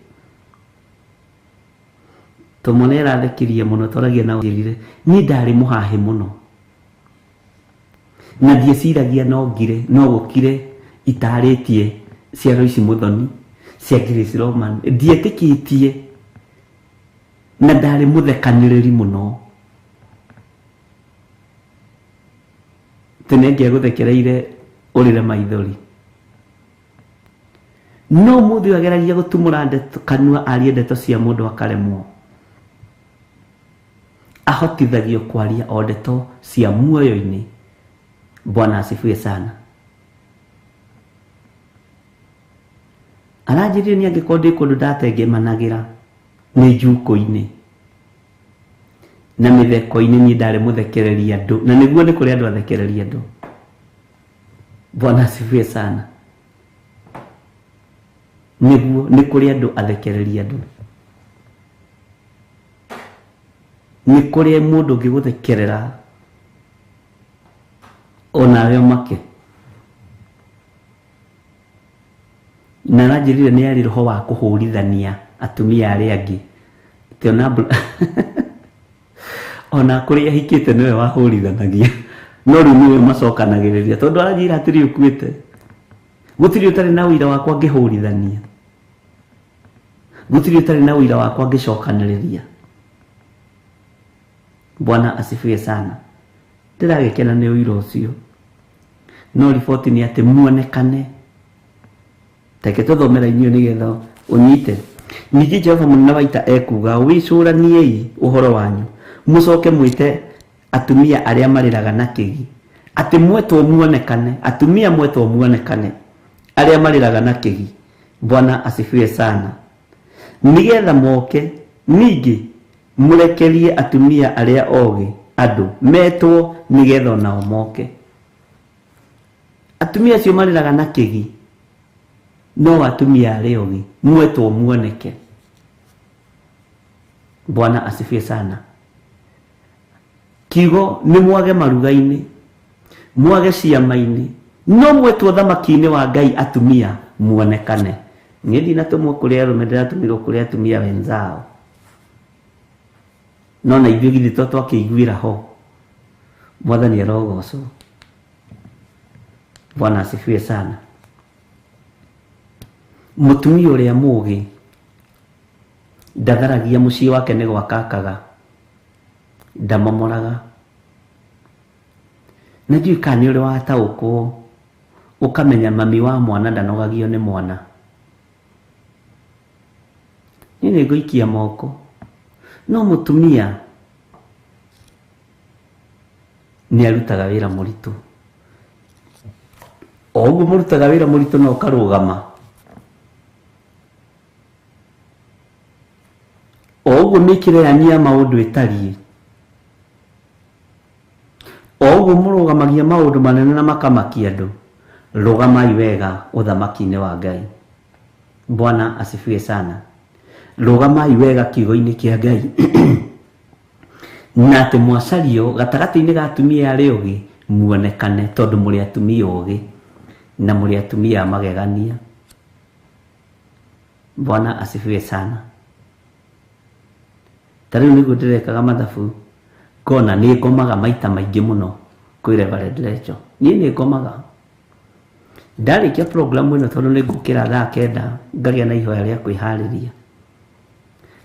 Tũmũ nĩ arathekirie mũno, twaragia na njĩrire niĩ ndarĩ mũhahĩ mũno na ndieciragia no ngire no gũkire itarĩtie ciaro ici mũthoni cia Grace Roman, ndietĩkĩtie na ndarĩ mũthekanĩrĩri mũno. Tene ngĩagũthekereire ũrĩre maithori, no mũthĩ ũyũ ageragia gũtumũra ndeto kanua arie ndeto cia mũndũ akaremwo. Ahotithagio kwaria o ndeto cia muoyo-inĩ. Bwana asifiwe sana. Aranjĩrire niĩ angĩkorwo ndĩ kũndũ ndatengemanagĩra nĩ njukũ-inĩ na mĩtheko-inĩ, niĩ ndarĩ mũthekereria andũ, na nĩguo nĩ kũrĩ andũ athekereria andũ. Bwana asifiwe sana. Nĩguo nĩ kũrĩ andũ athekereria andũ, nĩ kũrĩ mũndũ ũngĩgũthekerera onawe ũmake. Na aranjĩrire nĩ arĩ roho wa kũhũrithania atumia arĩa angĩ, atĩ ona kũrĩa ahikĩte nĩwe wahũrithanagia, no rĩu nĩwe macokanagĩrĩria, tondũ aranjĩra atĩrĩ ũkuĩte, gũtirĩ ũtarĩ na ũira wakwa ngĩhũrithania, gũtirĩ ũtarĩ na ũira wakwa ngĩcokanĩrĩria. Bwana asifiwe sana. Ndĩragĩkena nĩ ũira ũcio, no riboti nĩ atĩ muonekane. Reke tũthomera inyuĩ nĩgetha ũnyite. Ningĩ Jehova mũnene wa ita ekuga, wĩcũraniei ũhoro wanyu, mũcoke mwĩte atumia arĩa marĩraga na kĩgi, atĩ mwetwo muonekane, atumia mwetwo muonekane arĩa marĩraga na kĩgi. Bwana asifiwe sana. Nĩgetha moke, ningĩ mũrekerie atumia arĩa ogĩ Andũ metwo nĩgetha onao moke. Atumia acio marĩraga na kĩgi no atumia arĩa ogĩ mwetwo muoneke. Bwana asifiwe sana. Kiugo nĩ mwage maruga-inĩ, mwage ciama-inĩ, no mwetwo thamaki-inĩ wa Ngai atumia muonekane. Niĩ ndinatũmwo kũrĩ arũme, ndĩratũmirwo kũrĩ atumia wenzao. No na ithuĩ githĩ to twakĩiguĩra ho. Mwathani arogocwo. Bwana asifiwe sana. Mũtumia ũrĩa mũũgĩ ndatharagia mũciĩ wake nĩ gwaka akaga, ndamomoraga. Na ndiũĩ kana nĩ ũrĩ wataũkwo ũkamenya mami wa mwana ndanogagio nĩ mwana. Niĩ nĩ ngũikia moko, no mũtumia nĩ arutaga wĩra mũritũ. O ũguo mũrutaga wĩra mũritũ na ũkarũgama, o ũguo mĩkĩre yanyu ya maũndũ ĩtariĩ, o ũguo mũrũgamagia maũndũ manene na makamakia andũ, rũgamai wega ũthamaki-inĩ wa Ngai. Bwana asifiwe sana. Rũgamai wega kiugo-inĩ kĩa Ngai. Na atĩ mwacario gatagatĩ-inĩ ga atumia arĩa ogĩ muonekane, tondũ mũrĩ atumia ogĩ na mũrĩ atumia a magegania. Bwana asifiwe sana. Ta rĩu nĩguo ndĩrekaga mathabu ngona nĩ ngomaga maita maingĩ mũno kwĩ Reverend Rachel. Niĩ nĩ ngomaga. Ndarĩkia program ĩno tondũ nĩ ngũkĩra thaa 9 ngagĩa na ihoya rĩa kwĩharĩria.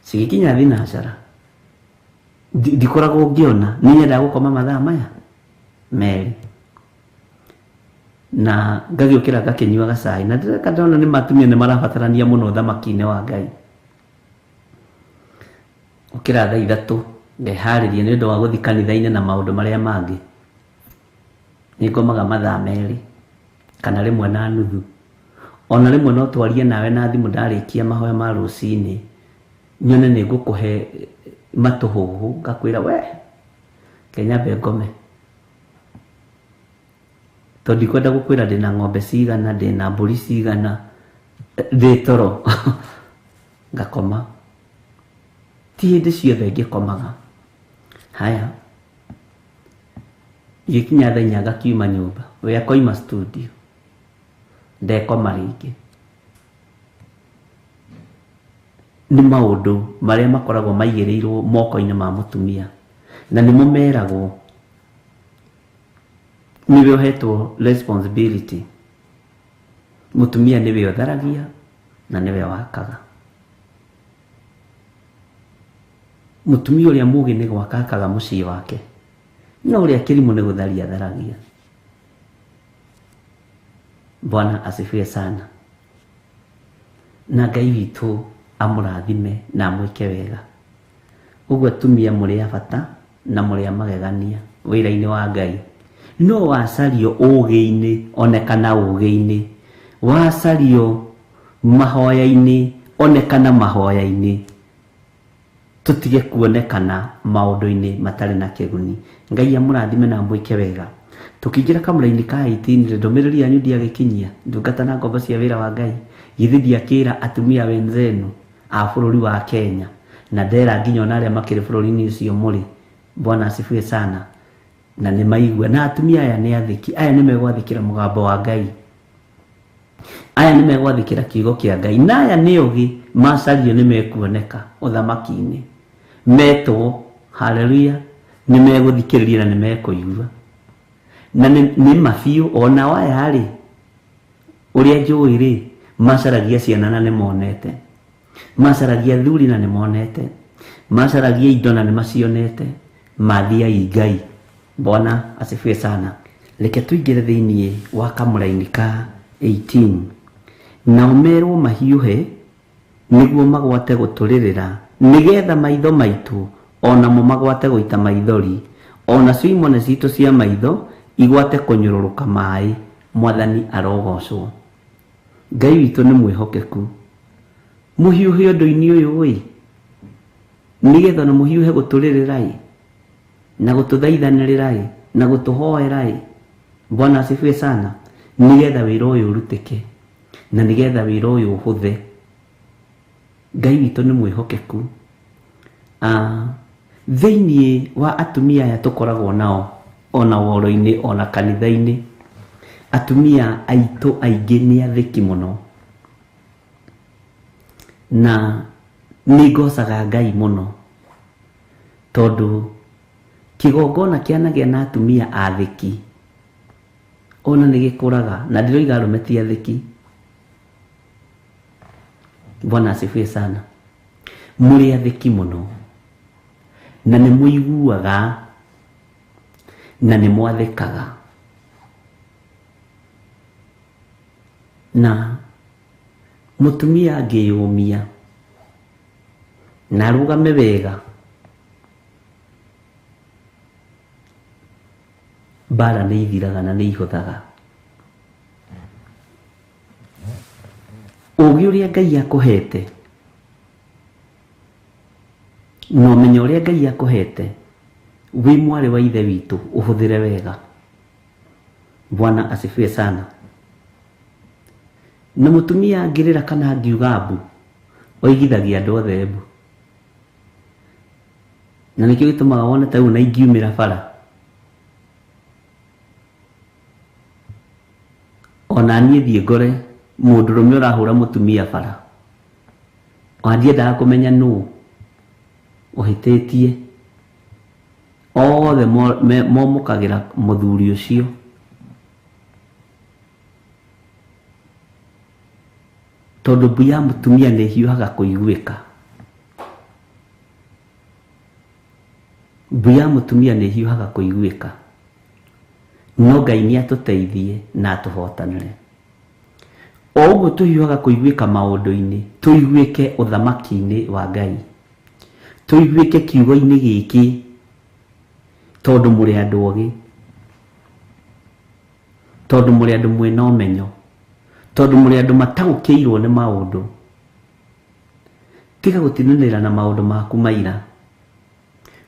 Cigĩkinya thinacara ndikoragwo ngĩona, nĩ nyendaga gũkoma mathaa maya merĩ, na ngagĩũkĩra ngakĩnyua gacai, na ndĩreka ndona nĩ matumia nĩ marabatarania mũno ũthamaki-inĩ wa Ngai. Ũkĩra thaa 3 ngeharĩria nĩ ũndũ wa gũthiĩ kanitha-inĩ na maũndũ marĩa mangĩ. Nĩ ngomaga mathaa 2 kana 1.5. Ona rĩmwe no twarie nawe na thimũ ndarĩkia mahoya ma rũcinĩ, nyone nĩ ngũkũhe matũhũhũ, ngakwĩra we reke nyambe ngome, tondũ ndikwenda gũkwĩra ndĩna ng'ombe cigana, ndĩna mbũri cigana, ndĩ toro. Ngakoma. Ti hĩndĩ ciothe ngĩkomaga. Haya, igĩkinya thaa 4 ngakiuma nyũmba, we akoima studio, ndekoma rĩngĩ. Nĩ maũndũ marĩa makoragwo maigĩrĩirwo moko-inĩ ma mũtumia, na nĩmo meragwo nĩwe ũhetwo responsibility. Mũtumia nĩwe ũtharagia na nĩwe wakaga. Mũtumia ũrĩa mũũgĩ nĩ gwaka akaga mũciĩ wake, no ũrĩa kĩrimũ nĩ gũtharia atharagia. Bwana asifiwe sana. Na Ngai witũ amũrathime na amwĩke wega. Ũguo atumia mũrĩ a bata na mũrĩ a magegania wĩra-inĩ wa Ngai. No wacario ũũgĩ-inĩ, onekana ũũgĩ-inĩ, wacario mahoya-inĩ, onekana mahoya-inĩ, tũtige kuonekana maũndũ-inĩ matarĩ na kĩguni. Ngai amũrathime na amwĩke wega. Tũkĩingĩra kamũra-inĩ ka 18, ndũmĩrĩri yanyu ndiagĩkinyia ndungata na ngombo cia wĩra wa Ngai. Githĩ ndiakĩra atumia wenzenu a bũrũri wa Kenya, na ndera nginya ona arĩa makĩrĩ bũrũri-inĩ ũcio mũrĩ. Bwana asifiwe sana. Na nĩ maigua, na atumia aya nĩ athĩki, aya nĩ megwathĩkĩra mũgambo wa Ngai, aya nĩ megwathĩkĩra kiugo kĩa Ngai, na aya nĩ ogĩ macario nĩ mekuoneka ũthamaki-inĩ. Metwo, haleluya, nĩ megũthikĩrĩria na nĩ mekũigua. Na nĩ mabiũ ona aya rĩ, ũrĩa njũĩ rĩ, macaragia ciana na nĩ monete, macaragia thuri na nĩ monete, macaragia indo na nĩ macionete. Mathiai Ngai. Bwana asifiwe sana. Reke tũingĩre thĩiniĩ wa kamũra-inĩ ka 18. Nao merwo mahiũhe nĩguo magwate gũtũrĩrĩra, nĩgetha maitho maitũ onamo magwate gũita maithori, onacio imone citũ cia maitho igwate kũnyũrũrũka maĩ. Mwathani arogocwo. Ngai witũ nĩ mwĩhokeku. Mũhiũhe ũndũ-inĩ ũyũ ĩ, nĩgetha ona mũhiũhe gũtũrĩrĩra ĩ. Na gũtũthaithanĩrĩra ĩ, na gũtũhoera ĩ. Bwana asifiwe sana. Nĩgetha wĩra ũyũ ũrutĩke na nĩgetha wĩra ũyũ ũhũthe. Ngai witũ nĩ mwĩhokeku. Thĩinĩ wa atumia aya tũkoragwo nao ona woro-inĩ ona kanitha-inĩ, atumia aitũ aingĩ nĩ athĩki mũno, na nĩ ngocaga Ngai mũno tondũ kĩgongona kĩanagĩa na atumia athĩki ona nĩ gĩkũraga, na ndĩroiga arũme ti athĩki. Bwana asifiwe sana. Mũrĩ athĩki mũno na nĩ mũiguaga na nĩ mwathĩkaga, na mũtumia angĩyũmia na arũgame wega, mbara nĩ ithiraga na nĩ ihũthaga. Ũgĩ ũrĩa Ngai akũhete na ũmenyo ũrĩa Ngai akũhete wĩ mwarĩ wa ithe witũ ũhũthĩre wega. Bwana asifiwe sana. Na mũtumia angĩrĩra kana angiuga mbu, oigithagia andũ othe mbu, na nĩkĩo gĩtũmaga wone ta rĩu na ingiumĩra bara ona niĩ thiĩ ngore mũndũrũme ũrahũra mũtumia bara, ona ndiendaga kũmenya nũ ũhĩtĩtie, othe momũkagĩra mũthuri ũcio. Tondũ mbu ya mũtumia nĩ ĩhiũhaga kũiguĩka. Mbu ya mũtumia nĩ ĩhiũhaga kũiguĩka. No Ngai nĩ atũteithie na atũhotanĩre. O ũguo tũhiũhaga kũiguĩka maũndũ-inĩ, tũiguĩke ũthamaki-inĩ wa Ngai, tũiguĩke kiugo-inĩ gĩkĩ, tondũ mũrĩ andũ ogĩ, tondũ mũrĩ andũ mwĩna ũmenyo, tondũ mũrĩ andũ mataũkĩirwo nĩ maũndũ. Tiga gũtinanĩra na maũndũ maku maira,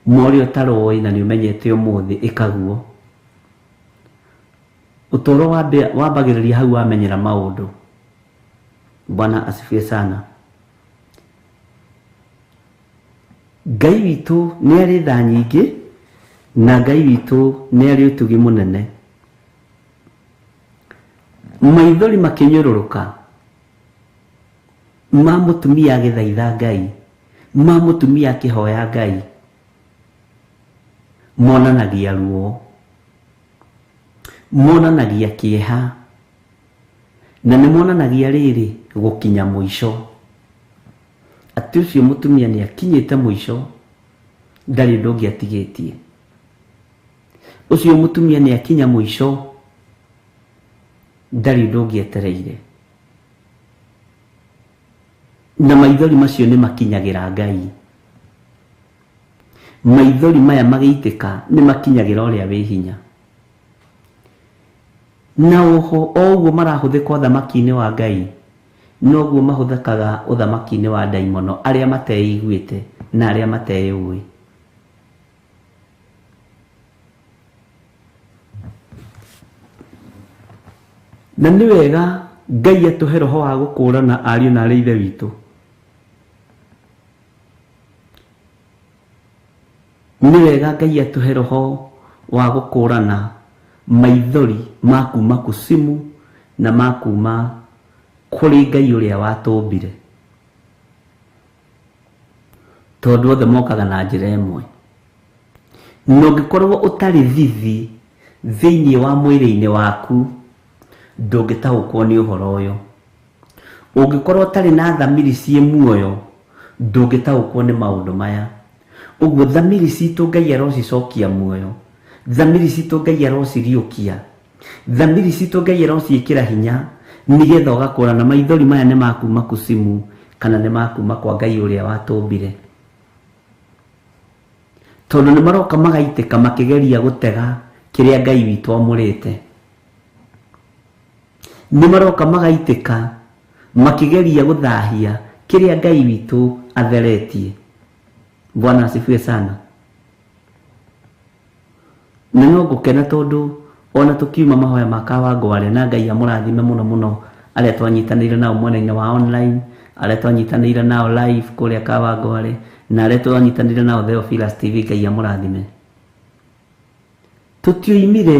ma ũrĩa ũtaroĩ na nĩ ũmenyete ũmũthĩ, ĩkaguo. Ũtũũro wambagĩrĩria hau wamenyera maũndũ. Bwana asifiwe sana. Ngai witũ nĩ arĩ tha nyingĩ na Ngai witũ nĩ arĩ ũtugi mũnene. Maithori makĩnyũrũrũka ma mũtumia agĩthaitha Ngai, ma mũtumia akĩhoya Ngai, monanagia ruo, monanagia kĩeha, na nĩ monanagia rĩrĩ gũkinya mũico, atĩ ũcio mũtumia nĩ akinyĩte mũico, ndarĩ ũndũ ũngĩ atigĩtie. Ũcio mũtumia nĩ akinya mũico, ndarĩ ũndũ ũngĩ etereire. Na maithori macio nĩ makinyagĩra Ngai. Maithori maya magĩitĩka nĩ makinyagĩra ũrĩa wĩ hinya. Na oho o ũguo marahũthĩka ũthamaki-inĩ wa Ngai, noguo mahũthĩkaga ũthamaki-inĩ wa ndaimono, arĩa mateiguĩte na arĩa mateyũĩ. Na nĩ wega Ngai atũhe roho wa gũkũrana ariũ na arĩ ithe witũ. Nĩ wega Ngai atũhe roho wa gũkũrana maithori ma kuma kusimu na ma kuma kũrĩ Ngai ũrĩa watũmbire, tondũ othe mokaga na njĩra ĩmwe. Na ũngĩkorwo ũtarĩ thithi thĩinĩ wa mwĩrĩ-inĩ waku, ndũngĩtaũkwo nĩ ũhoro ũyũ. Ũngĩkorwo ũtarĩ na thamiri ciĩ muoyo, ndũngĩtaũkwo nĩ maũndũ maya. Ũguo thamiri citũ Ngai arocicokia muoyo, thamiri citũ Ngai arociriũkia, thamiri citũ Ngai arociĩkĩra hinya, nĩgetha ũgakũrana maithori maya nĩ makuma kusimu kana nĩ makuma kwa Ngai ũrĩa watũmbire. Tondũ nĩ maroka magaitĩka makĩgeria gũtega kĩrĩa Ngai witũ amũrĩte. Nĩ maroka magaitĩka makĩgeria gũthahia kĩrĩa Ngai witũ atheretie. Bwana asifiwe sana. Na no ngũkena tondũ ona tũkiuma mahoya ma Kawangware na Ngai amũrathime mũno mũno arĩa twanyitanĩire nao mwena-inĩ wa online, arĩa twanyitanĩire nao live kũrĩa Kawangware, na arĩa twanyitanĩire nao Theophilus TV, Ngai amũrathime. Tũtioimire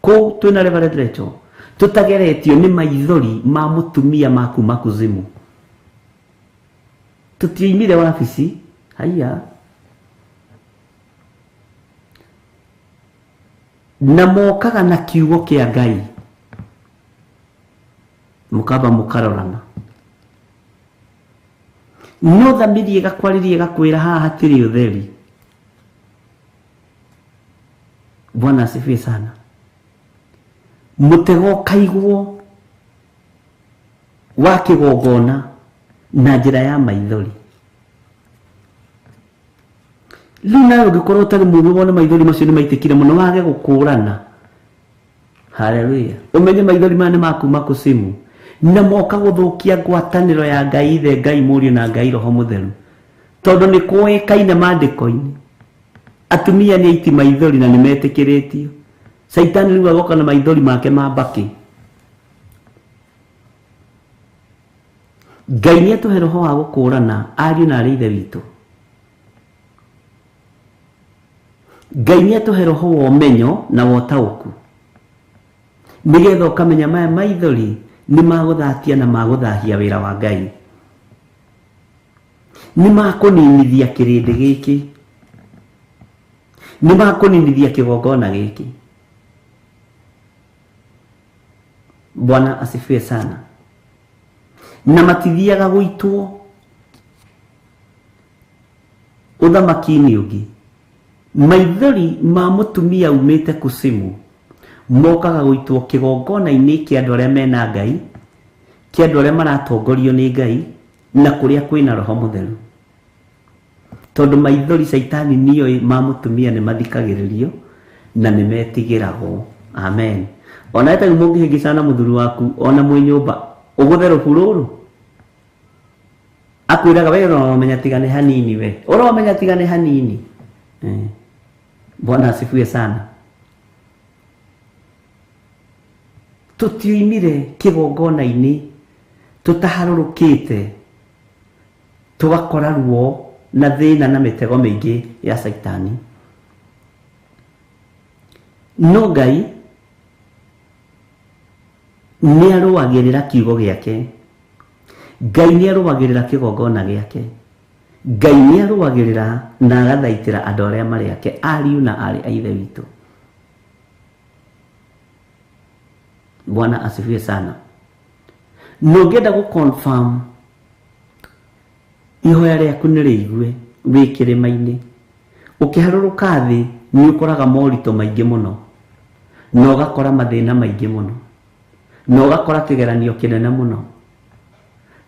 kũu twĩna Reverend Rachel tũtageretio nĩ maithori ma mũtumia ma kuma kuzimu. Tũtioimire wabici haiya na mokaga na kiugo kĩa Ngai mukaba mukarorana no thamiri ĩgakwarĩria ĩgakwĩra haha hatirĩ ũtheri. Bwana asifiwe sana. Mũtego ũkaigwo wa kĩgongona na njĩra ya maithori. Rĩu nawe ũngĩkorwo ũtarĩ mũũgĩ wone maithori macio nĩ maitĩkire mũno wage gũkũrana. Haleluya. Ũmenye maithori maya nĩ makuma kuzimu na moka gũthũkia ngwatanĩro ya Ngai Ithe, Ngai Mũriũ na Ngai Roho Mũtheru, tondũ nĩ kũĩkaine maandĩko-inĩ atumia nĩ aiti maithori na nĩ metĩkĩrĩtio. Caitani rĩu agoka na maithori make ma mbakĩ. Ngai nĩ atũhe roho wa gũkũrana ariũ na arĩ ithe witũ. Ngai nĩ atũhe roho wa ũmenyo na wa ũtaũku, nĩgetha ũkamenya maya maithori nĩ magũthatia na magũthahia wĩra wa Ngai, nĩ makũninithia kĩrĩndĩ gĩkĩ, nĩ makũninithia kĩgongona gĩkĩ. Bwana asifiwe sana. Na matithiaga gũitwo ũthamaki-inĩ ũngĩ. Maithori ma mũtumia umĩte kuzimu mokaga gũitwo kĩgongona-inĩ kĩa andũ arĩa mena Ngai, kĩa andũ arĩa maratongorio nĩ Ngai, na kũrĩa kwĩna Roho Mũtheru. Tondũ maithori caitani nĩoĩ ma mũtumia nĩ mathikagĩrĩrio na nĩ metigĩragwo. Amen. Ona ĩtarĩ mũngĩhĩngĩcana na mũthuri waku ona mwĩ nyũmba ũgũthe rũbu rũrũ akwĩraga we ũromenya tigane hanini, we ũromenya tigane hanini. Bwana asifiwe sana. Tũtioimire kĩgongona-inĩ tũtaharũrũkĩte tũgakora ruo na thĩna na mĩtego mĩingĩ ya caitani. No Ngai nĩ arũagĩrĩra kiugo gĩake, Ngai nĩ arũagĩrĩra kĩgongona gĩake, Ngai nĩ arũagĩrĩra na agathaitĩra andũ arĩa marĩ ake, ariũ na aarĩ a ithe witũ. Bwana asifiwe sana. Na ũngĩenda gũ confirm ihoya rĩaku nĩ rĩigue wĩ kĩrĩma-inĩ, ũkĩharũrũka thĩ nĩ ũkoraga moritũ maingĩ mũno, na ũgakora mathĩna maingĩ mũno, na ũgakora kĩgeranio kĩnene mũno,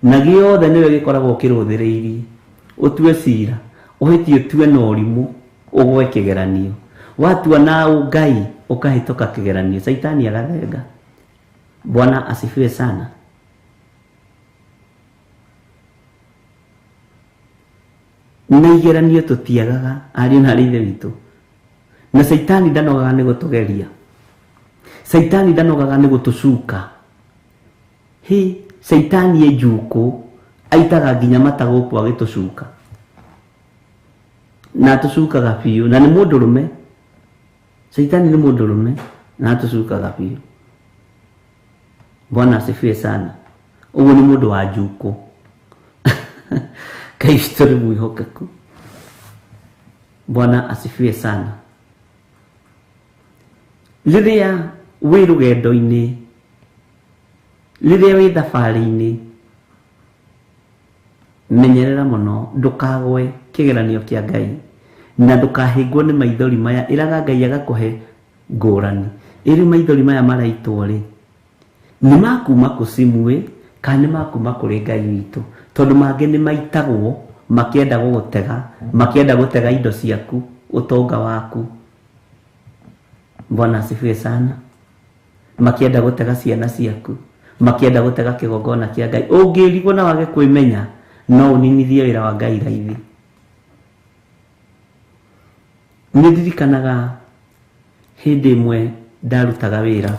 na gĩothe nĩwe gĩkoragwo kĩrũthĩrĩirie. Ũtue cira, ũhĩtie ũtue na ũrimũ, ũgwe kĩgeranio. Watua na ũngai ũkahĩtũka kĩgeranio, caitani agathenga. Bwana asifiwe sana. Na igeranio tũtiagaga ariũ na arĩ ithe witũ, na caitani ndanogaga nĩ gũtũgeria, caitani ndanogaga nĩ gũtũcuka. Hĩ, caitani e njukũ, aitaga nginya mata gũkũ agĩtũcuka, na atũcukaga biũ, na nĩ mũndũrũme. Caitani nĩ mũndũrũme na atũcukaga biũ. Bwana asifiwe sana. Ũguo nĩ mũndũ wa njukũ. Ngai witũ nĩ mwĩhokeku. Bwana asifiwe sana. Rĩrĩa wĩ rũgendo-inĩ, rĩrĩa wĩ thabarĩ-inĩ, menyerera mũno ndũkagwe kĩgeranio kĩa Ngai na ndũkahĩngwo nĩ maithori maya. Ĩraga Ngai agakũhe ngũrani. Ĩrĩ maithori maya maraitwo rĩ, nĩ makuma kuzimu ĩ kana nĩ makuma kũrĩ Ngai witũ? Tondũ mangĩ nĩ maitagwo makĩenda gũgũtega, makĩenda gũtega indo ciaku, ũtonga waku. Bwana asifiwe sana. Makĩenda gũtega ciana ciaku, makĩenda gũtega kĩgongona kĩa Ngai. Ũngĩrigwo na wage kwĩmenya, no ũninithie wĩra wa Ngai raithi. Nĩ ndirikanaga Hĩndĩ ĩmwe ndarutaga wĩra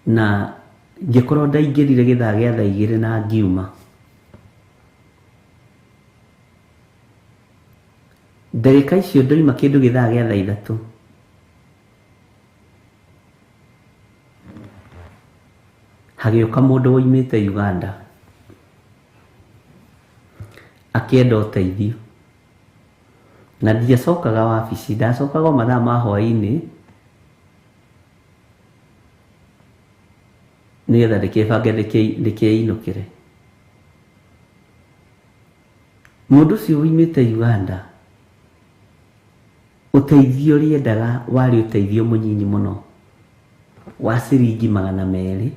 na ngĩkorwo ndaingĩrire gĩthaa gĩa thaa 2 na ngiuma. Ndagĩka icio ndoima kĩndũ gĩthaa gĩa thaa 3. Hagĩũka mũndũ woimĩte Uganda akĩenda ũteithio, na ndiacokaga wabici, ndacokaga o mathaa ma hwaĩ-inĩ nĩgetha ndĩkĩbange ndĩkĩinũkĩre. Mũndũ ũcio woimĩte Uganda ũteithio ũrĩa endaga warĩ ũteithio mũnyinyi mũno wa ciringi 200.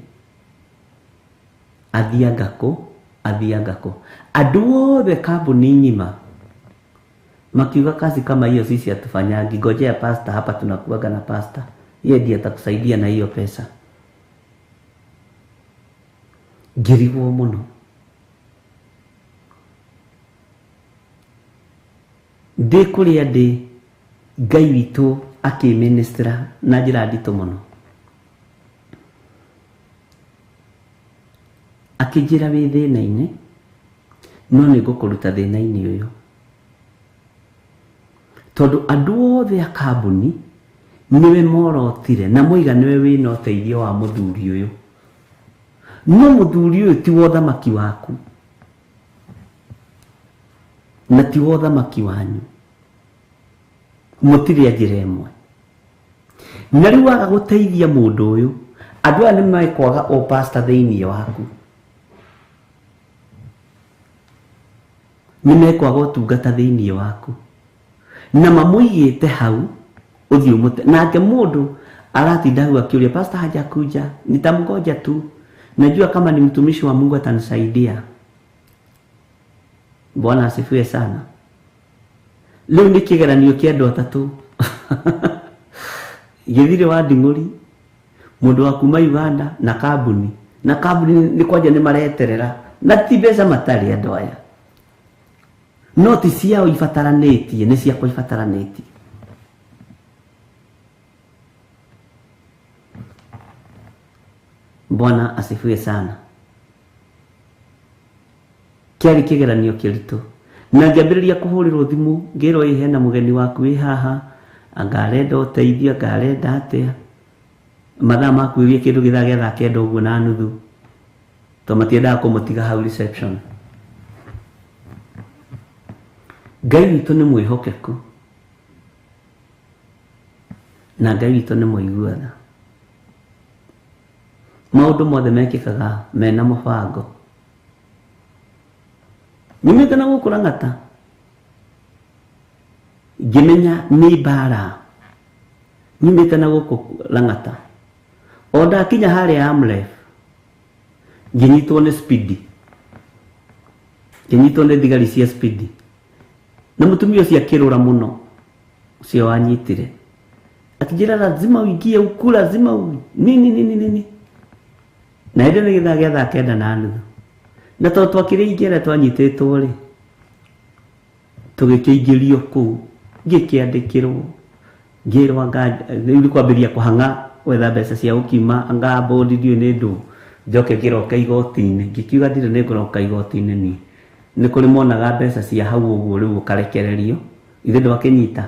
Athianga kũ, athianga kũ. Andũ othe kambuni ng'ima makiuga kazi kama hiyo sisi hatufanyangi, ngojea pasta hapa, tunakuaga na pasta, yeye ndiye atakusaidia na hiyo pesa. Ngĩrigwo mũno. Ndĩ kũrĩa ndĩ, Ngai witũ akĩministra na njĩra nditũ mũno. Akĩnjĩra wĩ thĩna-inĩ, no nĩ ngũkũruta thĩna-inĩ ũyũ. Tondũ andũ othe a kambuni nĩwe morotire na moiga nĩwe wĩna ũteithio wa mũthuri ũyũ. No mũthuri ũyũ ti wa ũthamaki waku na ti wa ũthamaki wanyu, mũtirĩ a njĩra ĩmwe. Na rĩu waga gũteithia mũndũ ũyũ, andũ aya nĩ mekwaga ũpasta thĩinĩ waku, nĩ mekwaga ũtungata thĩinĩ waku, na mamũigĩte hau ũthiĩ ũmũte. Nake mũndũ aratinda hau akĩũria pastor hajakuja, nitamgoja tu, najua kama ni mtumishi wa Mungu atanisaidia. Bwana asifiwe sana. Rĩu nĩ kĩgeranio kĩa andũ atatũ. Gĩthire wa Nding'ũri, mũndũ wa kuma Uganda na kambuni, na kambuni nĩ kwanja nĩ mareterera na ti mbeca matarĩ andũ aya, no ti ciao ibataranĩtie, nĩ ciakwa ibataranĩtie. Bwana asifiwe sana. Kĩarĩ kĩgeranio kĩritũ, na ngĩambĩrĩria kũhũrĩrwo thimũ ngĩrwo ĩ hena mũgeni waku wĩ haha, anga arenda ũteithio, anga arenda atĩa. Mathaa makuhĩrĩria kĩndũ gĩthaa gĩa thaa 9 ũguo na nuthu, tondũ matiendaga kũmũtiga hau reception. Ngai witũ nĩ mwĩhokeku na Ngai witũ nĩ mũigua tha. Maũndũ mothe mekĩkaga mena mũbango. Nyumĩte na gũkũ Lang'ata ngĩmenya nĩ mbara. Nyumĩte na gũkũ Lang'ata o ndakinya harĩa Amref ngĩnyitwo nĩ speed, ngĩnyitwo nĩ thigari cia speed, na mũtumia ũcio akĩrũra mũno, ũcio wanyitire akĩnjĩra lazima uingie huku, lazima nini nini nini. Na hĩndĩ nĩ gĩthaa gĩa thaa 9 na nuthu, na tondũ twakĩrĩ aingĩ arĩa twanyitĩtwo rĩ, tũgĩkĩingĩrio kũu, ngĩkĩandĩkĩrwo, ngĩrwo anga rĩu nĩ kwambĩrĩria kũhang'a gwetha mbeca cia gũkiuma, anga bũndi ndiũĩ nĩ ndũ, njoke ngĩroka igoti-inĩ. Ngĩkiuga ndirĩ nĩ ngũroka igoti-inĩ niĩ. Nĩ kũrĩ monaga mbeca cia hau ũguo rĩu ũkarekererio, ithe ndwakĩnyita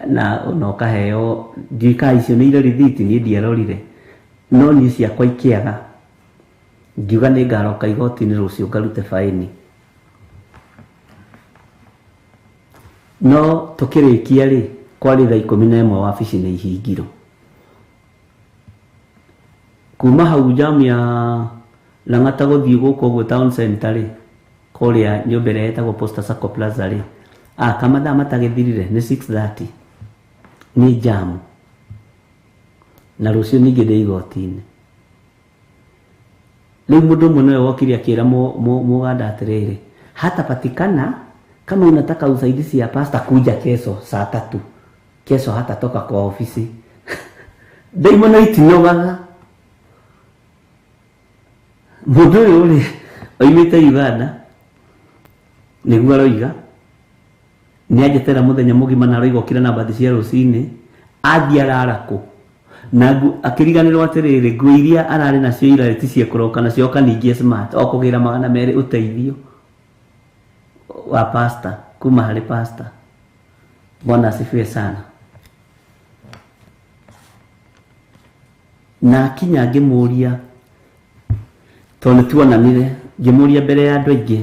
na ũkaheo, ndiũĩ kana icio nĩ irĩ rithiti, niĩ ndiarorire, no niĩ ciakwa ikĩaga. Ngiuga nĩ ngaroka igoti-inĩ rũciũ ngarute baĩni. No tũkĩrĩkia rĩ, kwarĩ thaa 11 wabici nĩ ihingirwo. Kuma hau jam ya Lang'ata gũthiĩ gũkũ ũguo town center rĩ, kũrĩa nyũmba ĩrĩa ĩtagwo Posta Sacco Plaza rĩ, kamathaa matagĩthirire nĩ 6:30 nĩ jam, na rũciũ ningĩ ndĩ igoti-inĩ. Rĩu mũndũ ũmwe nĩwe wokire akĩra mũganda atĩrĩrĩ, hatapatikana kama unataka usaidizi ya pasta kuja kesho saa 3, kesho hatatoka kwa ofisi. Ndaimono itinogaga. Mũndũ ũyũ rĩ oimĩte Uganda nĩguo aroiga Nĩ anjetera mũthenya mũgima na aroiga okire na mbathi cia rũcinĩ athiĩ arara kũ na akĩriganĩrwo atĩrĩrĩ nguo iria ararĩ nacio ira ti ciekũroka nacio oka ningĩ smart okũgĩra 200 ũteithio wa pastor kuma harĩ pastor. Bwana asifiwe sana. Na akinya ngĩmũria tondũ nĩtuonanire, ngĩmũria mbere ya andũ aingĩ,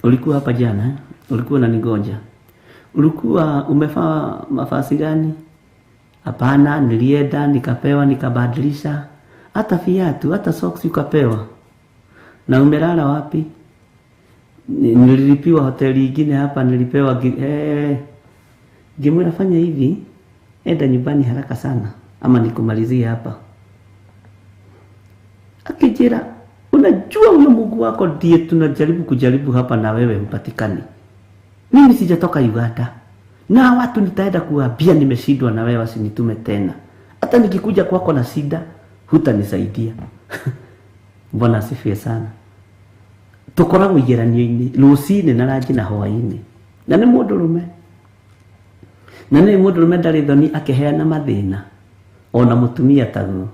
ulikuwa hapa jana eh? Ulikuwa unanigonja, ulikuwa umevaa mavazi gani? Hapana, nilienda nikapewa nikabadilisha, hata viatu hata socks ukapewa. Na umelala wapi? Nililipiwa hoteli ingine hapa, nilipewa ngĩmwĩra fanya hivi, enda nyumbani haraka sana ama nikumalizie hapa. Akijira, unajua huyo Mungu wako ndiye tunajaribu kujaribu hapa na wewe hupatikani. Mimi sijatoka Uganda. Na watu nitaenda kuambia nimeshindwa na wewe wasinitume tena. Hata nikikuja kwako na shida hutanisaidia. Bwana asifiwe sana. Tukoragwo igeranio-inĩ rũcinĩ na ranji na hwaĩ-inĩ. Na nĩ mũndũrũme. Na nĩ mũndũrũme ndarĩ thoni akĩheana mathĩna ona mũtumia taguo.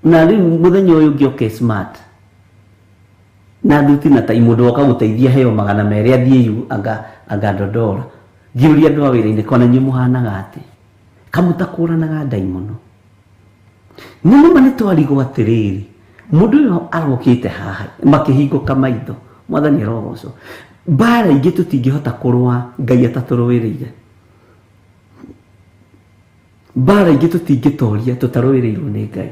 Na rĩu mũthenya ũyũ ũngĩ oke smart na thuti na tai mũndũ woka gũteithia heo 200 athiĩ yu anga ndondora. Ngĩũria andũ a wĩra-inĩ kona inyuĩ mũhanaga atĩ kamũtakũranaga ndaimono. Nĩ nĩma nĩ twarigwo atĩrĩrĩ mũndũ ũyũ arokĩte haha makĩhingũka maitho. Mwathani arogocwo. Mbara ingĩ tũtingĩhota kũrũa Ngai atatũrũĩrĩire. Mbara ingĩ tũtingĩtoria tũtarũĩrĩirwo nĩ Ngai.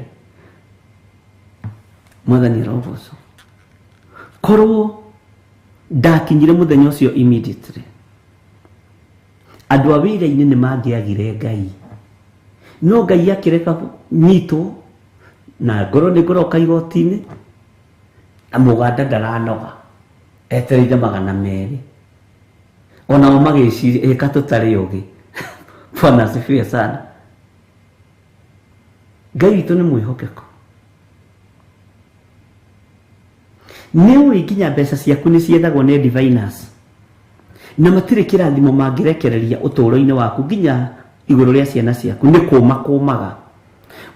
Mwathani arogocwo. Korwo ndakinyire mũthenya ũcio immediately, andũ a wĩra-inĩ nĩ mangĩagire Ngai. No Ngai akĩreka nyitwo na ngorwo nĩ ngũroka igoti-inĩ, na mũganda ndaranoga etereire 200. Onao magĩciria ĩka tũtarĩ ũgĩ. Bwana asifiwe sana. Ngai witũ nĩ mwĩhokeku. Nĩ ũĩ nginya mbeca ciaku nĩ ciethagwo nĩ diviners na matirĩ kĩrathimo mangĩrekereria ũtũũro-inĩ waku nginya igũrũ rĩa ciana ciaku. Nĩ kũma kũmaga.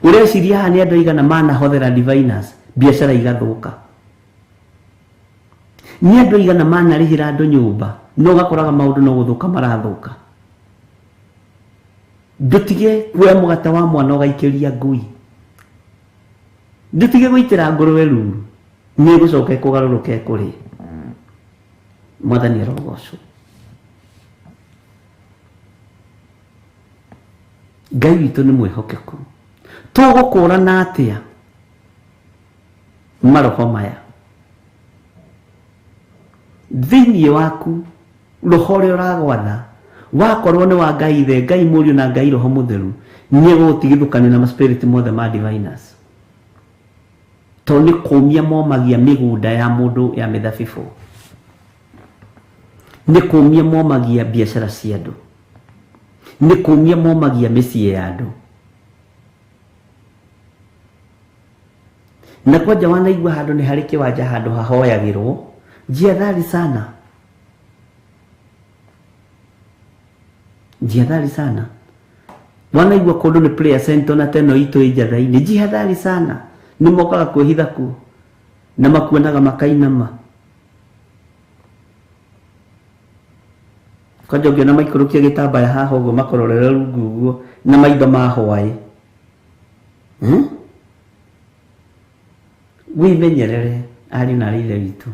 Ũreciria haha nĩ andũ aigana manahothera diviners biacara igathũka. Nĩ andũ aigana manarĩhĩra andũ nyũmba no ũgakoraga maũndũ no gũthũka marathũka. Ndũtige kuoya mũgate wa mwana ũgaikĩria ngui. Ndũtige gũitĩra ngũrwe ruru. Nĩ ĩgũcoka ĩkũgarũrũke ĩkũrĩe. Mwathani arogocwo. Ngai witũ nĩ mwĩhokeku. Tũgũkũrana atĩa maroho maya? Thĩinĩ waku roho ũrĩa ũragwatha wakorwo nĩ wa Ngai Ithe, Ngai Mũriũ na Ngai Roho Mũtheru, nĩ egũgũtigithũkania na maspirit mothe ma diviners. Tondũ nĩ kũmia momagia mĩgũnda ya mũndũ ya mĩthabibũ. Nĩ kũmia momagia biacara cia andũ. Nĩ kũmia momagia mĩciĩ ya andũ. Na kwanja wanaigua handũ nĩ harĩ kĩwanja handũ hahoyagĩrwo, jiadhari sana. Jiadhari sana. Wanaigua kũndũ nĩ prayer center na teno itũ ĩ njatha-inĩ, jihadhari sana. Nĩ mokaga kwĩhitha kuo na makuonaga makainama. Kwanja ũngĩona maikũrũkia gĩtambaya haha ũguo makororera rungu ũguo na maitho ma hwaĩ. Wĩmenyerere ariũ na aarĩ a Ithe witũ.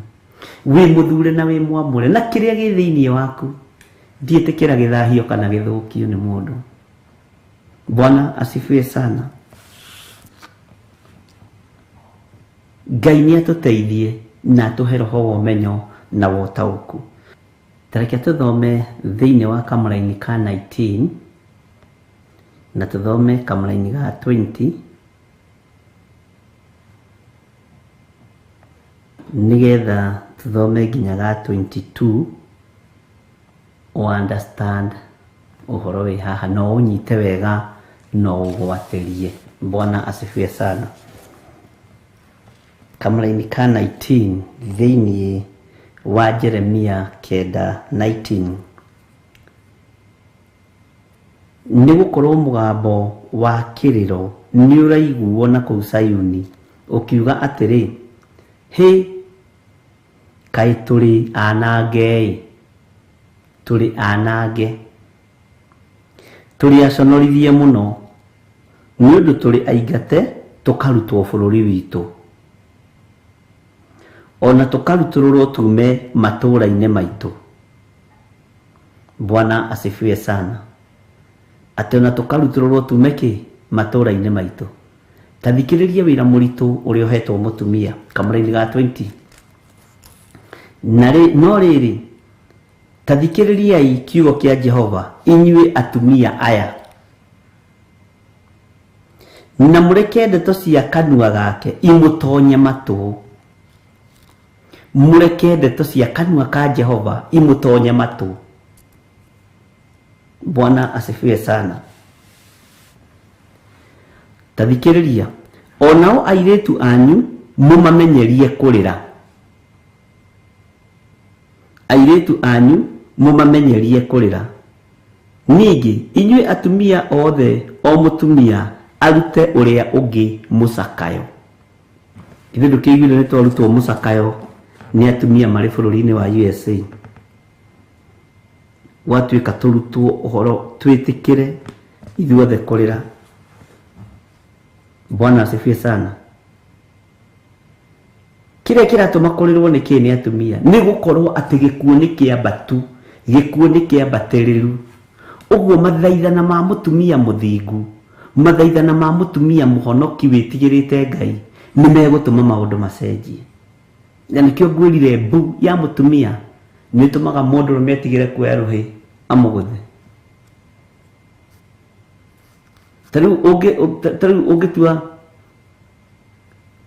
Wĩ mũthure na wĩ mwamũre na kĩrĩa gĩ thĩinĩ waku ndiĩtĩkĩra gĩthahio kana gĩthũkio nĩ mũndũ. Bwana asifiwe sana. Ngai nĩ atũteithie na atũhe roho wa ũmenyo na wa ũtaũku. Ta reke tũthome thĩinĩ wa kamũraini ka 19 na tũthome kamũraini ga 20 nĩgetha tũthome nginya ga 22 o understand ũhoro wĩ haha no ũnyite wega no ũgwatĩrie. Bwana asifiwe sana. Kamũraini ka 19 thĩinĩ wa Jeremia 9:19. Nĩ gũkorwo mũgambo wa kĩrĩro nĩ ũraiguo na kũu Sayuni ũkiuga atĩrĩ, hĩ, kaĩ tũrĩ anange-ĩ, tũrĩ anange, tũrĩ aconorithie mũno, nĩ ũndũ tũrĩ aingate tũkarutwo bũrũri witũ, ona tũkarutũrũrwo tume matũũra-inĩ maitũ. Bwana asifiwe sana. Atĩ ona tũkarutũrũrwo tume kĩ matũũra-inĩ maitũ. Ta thikĩrĩria wĩra mũritũ ũrĩa ũhetwo mũtumia kamũraini ga 20. No rĩrĩ, ta thikĩrĩriai kiugo kĩa Jehova inyuĩ atumia aya, na mũreke ndeto cia kanua gake imũtonye matũ. Mũreke ndeto cia kanua ka Jehova imũtonye matũ. Bwana asifiwe sana. Ta thikĩrĩria, onao airĩtu anyu mũmamenyerie kũrĩra. Airĩtu anyu mũmamenyerie kũrĩra. Ningĩ inyuĩ atumia othe, o mũtumia arute ũrĩa ũngĩ mũcakayo. Ithuĩ ndũkĩiguire nĩ twarutwo mũcakayo nĩ atumia marĩ bũrũri-inĩ wa USA. Gwatuĩka tũrutwo ũhoro twĩtĩkĩre ithuothe kũrĩra. Bwana asifiwe sana. Kĩrĩa kĩratũma kũrĩrwo nĩ kĩ nĩ atumia nĩ gũkorwo atĩ gĩkuũ nĩ kĩambatu, gĩkuũ nĩ kĩambatĩrĩru. Ũguo mathaithana ma mũtumia mũthingu, mathaithana ma mũtumia mũhonoki wĩtigĩrĩte Ngai nĩ megũtũma maũndũ macenjie. Na nĩkĩo ngwĩrire mbu ya mũtumia nĩ ĩtũmaga mũndũrũme atigĩre kuoya rũhĩ amũgũthe. Ta rĩu ũngĩtua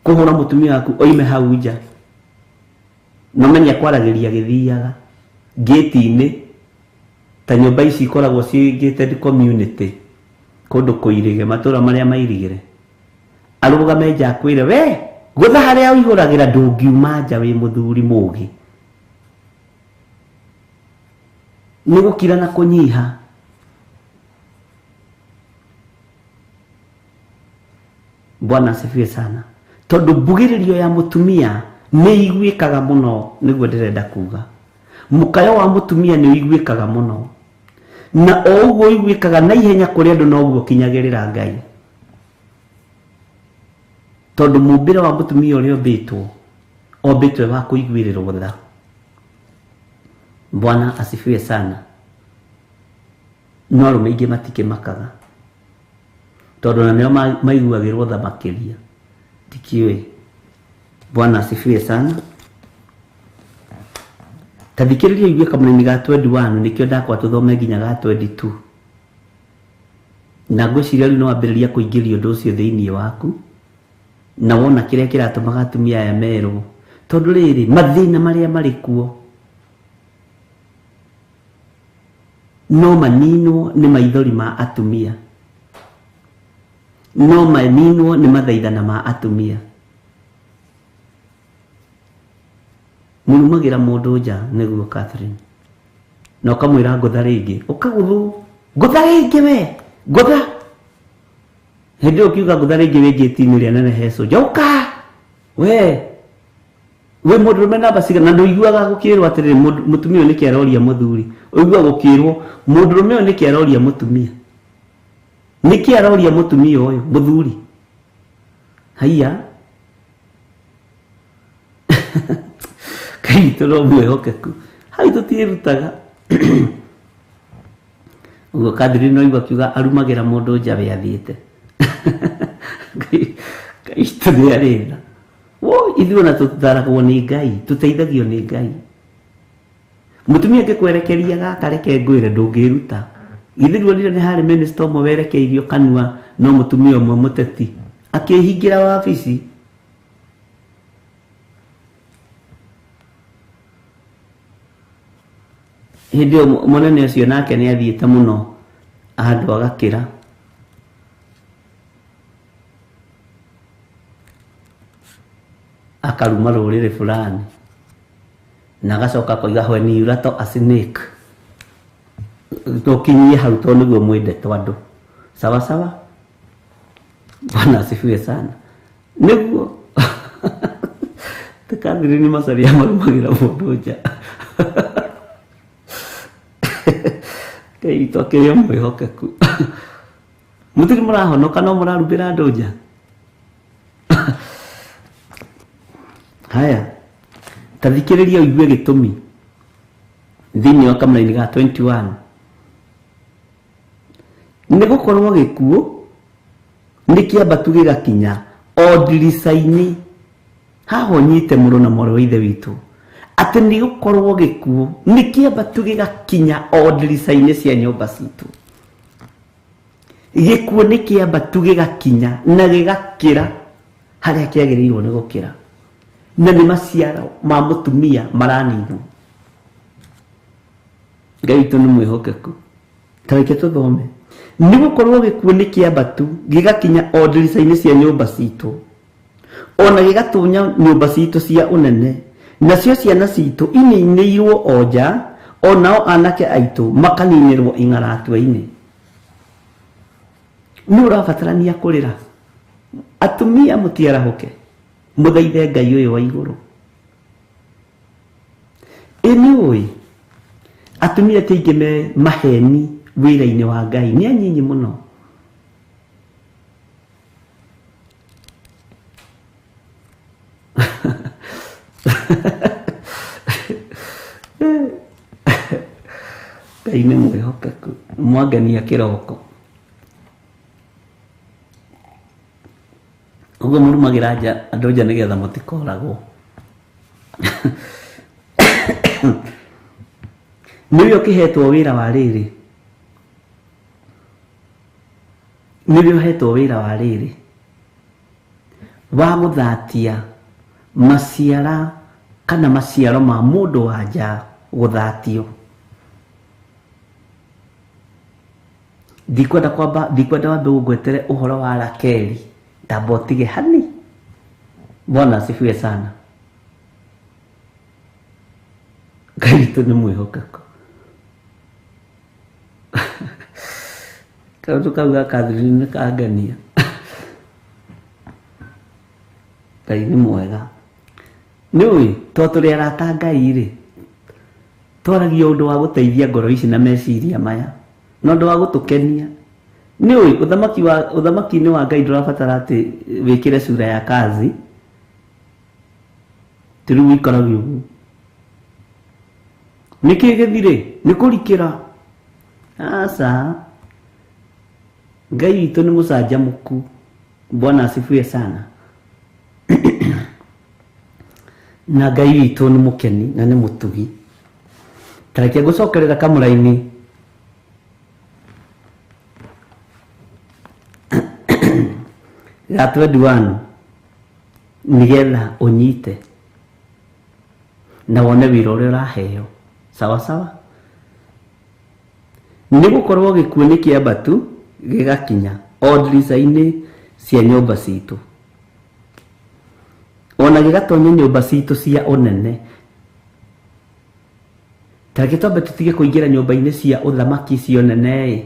kũhũra mũtumia waku oime hau nja, no menye kwaragĩria gĩthiaga ngĩti-inĩ, ta nyũmba ici ikoragwo ciĩ gated community kũndũ kũirĩge, matũũra marĩa mairigĩre, arũgame nja akwĩre, we gũtha harĩa ũihũragĩra ndũngiuma nja wĩ mũthuri mũũgĩ. Nĩ gũkira na kũnyiha. Bwana asifiwe sana. Tondũ mbugĩrĩrio ya mũtumia nĩ iguĩkaga mũno, nĩguo ndĩrenda kuga. Mũkayo wa mũtumia nĩ ũiguĩkaga mũno, na o ũguo ũiguĩkaga na ihenya kũrĩ andũ noguo ũkinyagĩrĩra Ngai. Tondũ mũmbĩre wa mũtumia ũrĩa ũmbĩtwo, ombĩtwo wa kũiguĩrĩrwo tha. Bwana asifiwe sana. No arũme aingĩ matikĩmakaga, tondũ na nĩo maiguagĩrwo tha makĩria. Ndikĩũĩ. Bwana asifiwe sana. Ta thikĩrĩria igue kamũraini ga 21, nĩkĩo ndakwa tũthome nginya ga 22. Na ngwĩciria rĩu nĩ wambĩrĩria kũingĩria ũndũ ũcio thĩinĩ waku, na wona kĩrĩa kĩratũmaga atumia aya merwo. Tondũ rĩrĩ, mathĩna marĩa marĩ kuo no maninwo nĩ maithori ma atumia, no maninwo nĩ mathaithana ma atumia. Mũrumagĩra mũndũ nja nĩguo Catherine, na ũkamwĩra ngũtha rĩngĩ, ũkagũthwo ngũtha rĩngĩ, we ngũtha. Hĩndĩ ĩyo ũkiuga ngũtha rĩngĩ wĩ ngĩti-inĩ ĩrĩa nene he cũnja, ũka we we mũndũrũme namba cigana, na ndũiguaga gũkĩrwo atĩrĩrĩ mũtumia ũyũ nĩkĩ aroria mũthuri, ũiguaga gũkĩrwo mũndũrũme ũyũ nĩkĩ aroria mũtumia, nĩkĩ aroria mũtumia ũyũ mũthuri. Haiya, Ngai witũ no mwĩhokeku, hau tũtiĩrutaga. Ũguo Catherine no aigua akiuga arumagĩra mũndũ nja we athiĩte. Ngai witũ nĩ arĩ tha. Wo ithuĩ ona tũtaragwo nĩ Ngai, tũteithagio nĩ Ngai. Mũtumia angĩkwerekeria gaka, reke ngwĩre ndũngĩruta. Githĩ ruonire nĩ harĩ minister ũmwe werekeirio kanua no mũtumia ũmwe mũteti akĩhingĩra wabici. Hĩndĩ ĩyo mũnene ũcio nake nĩ athiĩte mũno handũ agakĩra. Akaruma rũrĩrĩ fulani. Na agacoka akoiga when you rattle a snake. Tũkinyie hau tondũ nĩguo mwendetwo andũ. Sawa sawa? Bwana asifiwe sana. Nĩguo Catherine Macharia marumagĩra mũndũ nja. Ngai witũ akĩrĩ o mwĩhokeku. Mũtirĩ mũrahonoka no mũrarumbĩra andũ nja. Haya, ta thikĩrĩria ũigue gĩtũmi thĩinĩ wa kamũraini ga 21. Nĩ gũkorwo gĩkuũ nĩ kĩambatu gĩgakinya o ndirica-inĩ. Haha ũnyite mũrũ na mwarĩ wa ithe witũ atĩ nĩ gũkorwo gĩkuũ nĩ kĩambatu gĩgakinya o ndirica-inĩ cia nyũmba citũ. Gĩkuũ nĩ kĩambatu gĩgakinya na gĩgakĩra harĩa kĩagĩrĩirwo nĩ gũkĩra, na nĩ maciaro ma mũtumia maraninwo. Ngai witũ nĩ mwĩhokeku. Ta reke tũthome. Nĩ gũkorwo gĩkuũ nĩ kĩambatu gĩgakinya o ndirica-inĩ cia nyũmba citũ, ona gĩgatunya nyũmba citũ cia ũnene, nacio ciana citũ ininĩirwo o nja, onao anake aitũ makaninĩrwo ing'aratua-inĩ. Nĩ ũrabatarania kũrĩra. Atumia mũtiarahũke, mũthaithe Ngai ũyũ wa igũrũ. Ĩ nĩ ũĩ atumia ti aingĩ me maheni wĩra-inĩ wa Ngai, nĩ anyinyi mũno. Ngai nĩ mwĩhokeku. Mwangenia kĩroko. Ũguo mũrumagĩra nja andũ nja nĩgetha mũtikoragwo. Nĩwe ũkĩhetwo wĩra wa rĩrĩ. Nĩwe ũhetwo wĩra wa rĩrĩ wa gũthatia maciara kana maciaro ma mũndũ wa nja gũthatio. Ndikwenda kwamba, ndikwenda wambe ũngwetere ũhoro wa Rakeli, tamba ũtige hani. Bwana asifiwe sana. Ngai witũ nĩ mwĩhokeku. Kaũndũ kau ga Catherine nĩ kangenia. Ngai nĩ mwega. Nĩ ũĩ to tũrĩ arata Ngai rĩ, twaragia ũndũ wa gũteithia ngoro ici na meciria maya, na ũndũ wa gũtũkenia. Nĩ ũĩ ũthamaki-inĩ wa Ngai ndũrabatara atĩ wĩkĩre cura ya kazi, ti rĩu ũikarage ũguo. Nĩkĩ gĩthirĩ? Nĩ kũrikĩra. Aca, Ngai witũ nĩ mũcanjamũku. Bwana asifiwe sana. Na Ngai witũ nĩ mũkeni na nĩ mũtugi. Ta reke ngũcokerera kamũraini ga 21 nĩgetha ũnyite na wone wĩra ũrĩa ũraheo. Sawa sawa? Nĩ gũkorwo gĩkuũ nĩ kĩambatu gĩgakinya o ndirica-inĩ cia nyũmba citũ, ona gĩgatonya nyũmba citũ cia ũnene. Ta reke twambe tũtige kũingĩra nyũmba-inĩ cia ũthamaki cia ũnene-ĩ,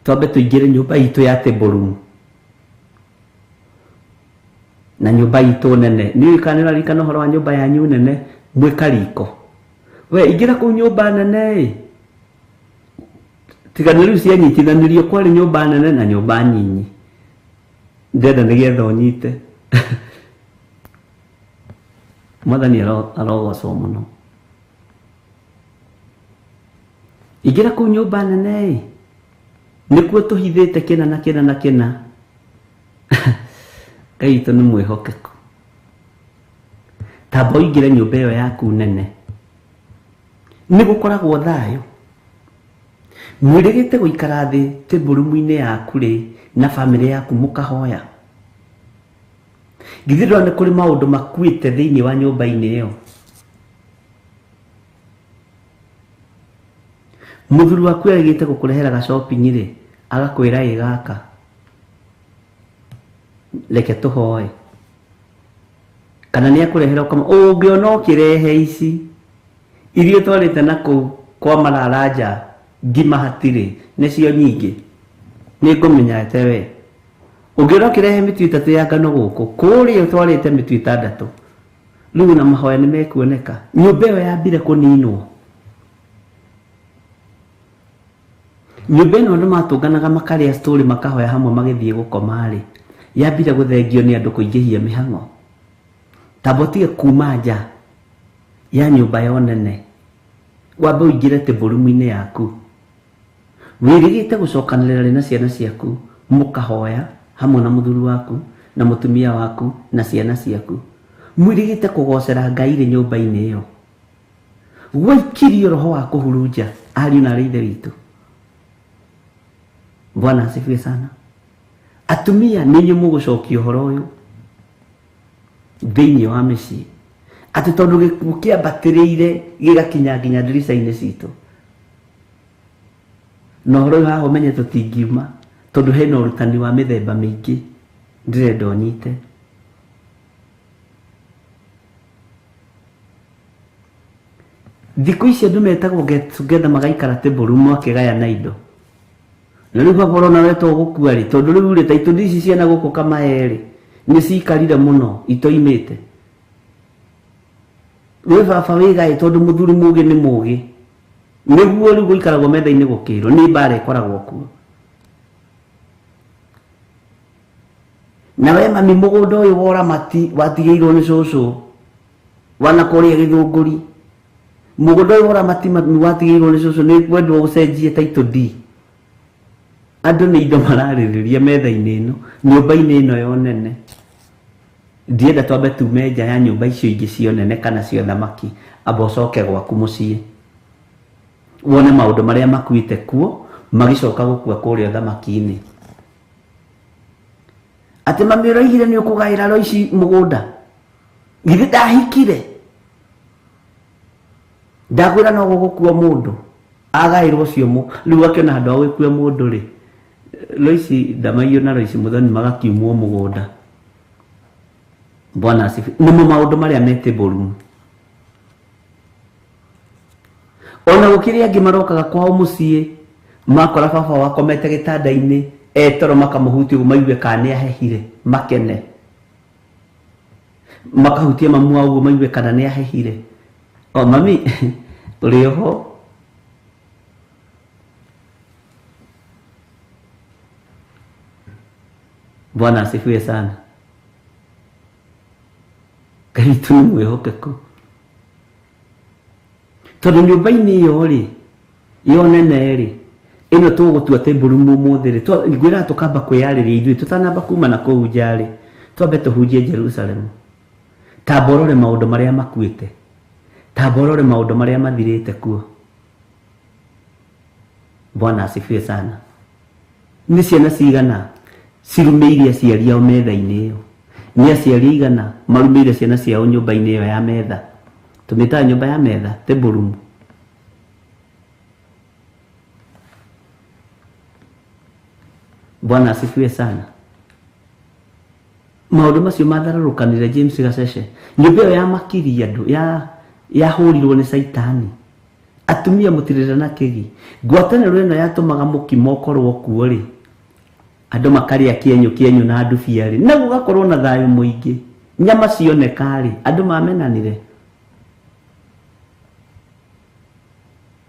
twambe tũingĩre nyũmba itũ ya table room na nyũmba itũ nene. Nĩ ũĩ kana nĩ ũraririkana ũhoro wa nyũmba yanyu nene mwĩ kariko? We ingĩra kũu nyũmba nene-ĩ, tiga nĩ rĩu cianyitithanirio, kwarĩ nyũmba nene na nyũmba nyinyi. Ndĩrenda nĩgetha ũnyite. Mwathani arogocwo mũno. Ingĩra kũu nyũmba nene-ĩ, nĩkuo tũhithĩte kĩna na kĩna na kĩna. Ngai witũ nĩ mwĩhokeku. Tamba ũingĩre nyũmba ĩyo yaku nene, nĩ gũkoragwo thayũ. Mwĩrĩgĩte gũikara thĩ table room-inĩ yaku rĩ na bamĩrĩ yaku mũkahoya. Githĩ ndũrona nĩ kũrĩ maũndũ makuĩte thĩinĩ wa nyũmba-inĩ ĩyo? Mũthuri waku erĩgĩte gũkũrehera ga shopping rĩ, agakwĩra ĩ gaka, reke tũhoe. Kana nĩ akũrehera ũkama ũngĩona ũkĩrehe ici iria ũtwarĩte na kũu kwa mararanja ngima hatirĩ nĩcio nyingĩ nĩ ngũmenya ate we ũngĩona ũkĩrehe mĩtu 3 ya ngano gũkũ kũrĩa ũtwarĩte mĩtu 6 rĩu na mahoya nĩ mekuoneka. Nyũmba ĩyo yambire kũninwo. Nyũmba ĩno andũ matũnganaga makarĩa story makahoya hamwe magĩthiĩ gũkoma rĩ yambire gũthengio nĩ andũ kũingĩhia mĩhang'o. Tamba ũtige kuma nja ya nyũmba ya nene wambe ũingĩre table-inĩ yaku wĩrĩgĩte gũcokanĩrĩra rĩ na ciana ciaku mũkahoya hamwe na mũthuri waku na mũtumia waku na ciana ciaku mwĩrĩgĩte kũgocera Ngai rĩ nyũmba-inĩ ĩyo gwaikirio roho wa kũhurunja ariũ na ithe witũ. Bwana asifiwe sana. Atumia nĩ inyuĩ mũgũcokia ũhoro ũyũ thĩinĩ wa mĩciĩ atĩ tondũ gĩkuũ kĩambatĩrĩire gĩgakinya nginya ndirica-inĩ citũ na ũhoro ũyũ haha ũmenye tũtingiuma tondũ hena ũrutani wa mĩthemba mĩingĩ ndĩrenda ũnyite. Thikũ ici andũ metagwo get together magaikara table room makĩgayana indo na rĩu baba ũrona we to gũkua rĩ tondũ rĩu rĩ ta itũndi ici ciana gũkũ Kamae rĩ nĩ cikarire mũno itoimĩte. We baba wĩgaĩ tondũ mũthuri mũgĩ nĩ mũgĩ nĩguo rĩu gũikaragwo metha-inĩ gũkĩrwo nĩ mbara ĩkoragwo kuo. Na we mami mũgũnda ũyũ wa ũramati watigĩirwo nĩ cũcũ wana kũrĩa Gĩthũngũri mũgũnda ũyũ wa ũramati mami watigĩirwo nĩ cũcũ nĩ kwendwo gũcenjie title deed. Andũ nĩ indo mararĩrĩria metha-inĩ ĩno nyũmba-inĩ ĩno ya ũnene. Ndienda twambe tume nja ya nyũmba icio ingĩ cia ũnene kana cia ũthamaki amba ũcoke gwaku mũciĩ wone maũndũ marĩa makuĩte kuo magĩcoka gũkua kũrĩa ũthamaki-inĩ. Atĩ mami ũraigire nĩ ũkũgaĩra Loici mũgũnda githĩ ndahikire ndakwĩra no gũgũkua mũndũ agaĩrwo ũcio rĩu akĩona handũ ha gũgĩkua mũndũ rĩ Loici Ndamaiyũ na Loici Muthoni magakiumwo mũgũnda. Bwana asifiwe. Nĩmo maũndũ marĩa me table room. Ona gũkĩrĩ angĩ marokaga kwao mũciĩ makora baba wakomete gĩtanda-inĩ etoro makamũhutia ũguo maigue kana nĩ ahehire makene makahutia mamu wao ũguo maigue kana nĩ ahehire. O mami ũrĩ oho Bwana asifiwe sana. Ngai witũ nĩ mwĩhokeku tondũ nyũmba-inĩ ĩyo rĩ yo nene rĩ ĩno tũgũtua table room ũmũthĩ rĩ ngwĩraga tũkamba kwĩyarĩria ithuĩ tũtanamba kuma na kũu nja rĩ twambe tũhunjie Jerusalemu. Tamba ũrore maũndũ marĩa makuĩte, tamba ũrore maũndũ marĩa mathirĩte kuo. Bwana asifiwe sana. Nĩ ciana cigana cirumĩire aciari ao metha-inĩ ĩyo? Nĩ aciari aigana marumĩire ciana ciao nyũmba-inĩ ĩyo ya metha? Tũmĩtaga nyũmba ya metha table room. Bwana asifiwe sana. Maũndũ macio matharũrũkanire James Gacece. Nyũmba ĩyo yamakirie andũ yahũrirwo nĩ Caitani. Atumia mũtirĩra na kĩgi. Ngwatanĩro ĩno yatũmaga mũkimo ũkorwo kuo rĩ andũ makarĩa kĩenyũ kĩenyũ na ndubia rĩ na gũgakorwo na thayũ mũingĩ. Nyama cioneka rĩ andũ mamenanire.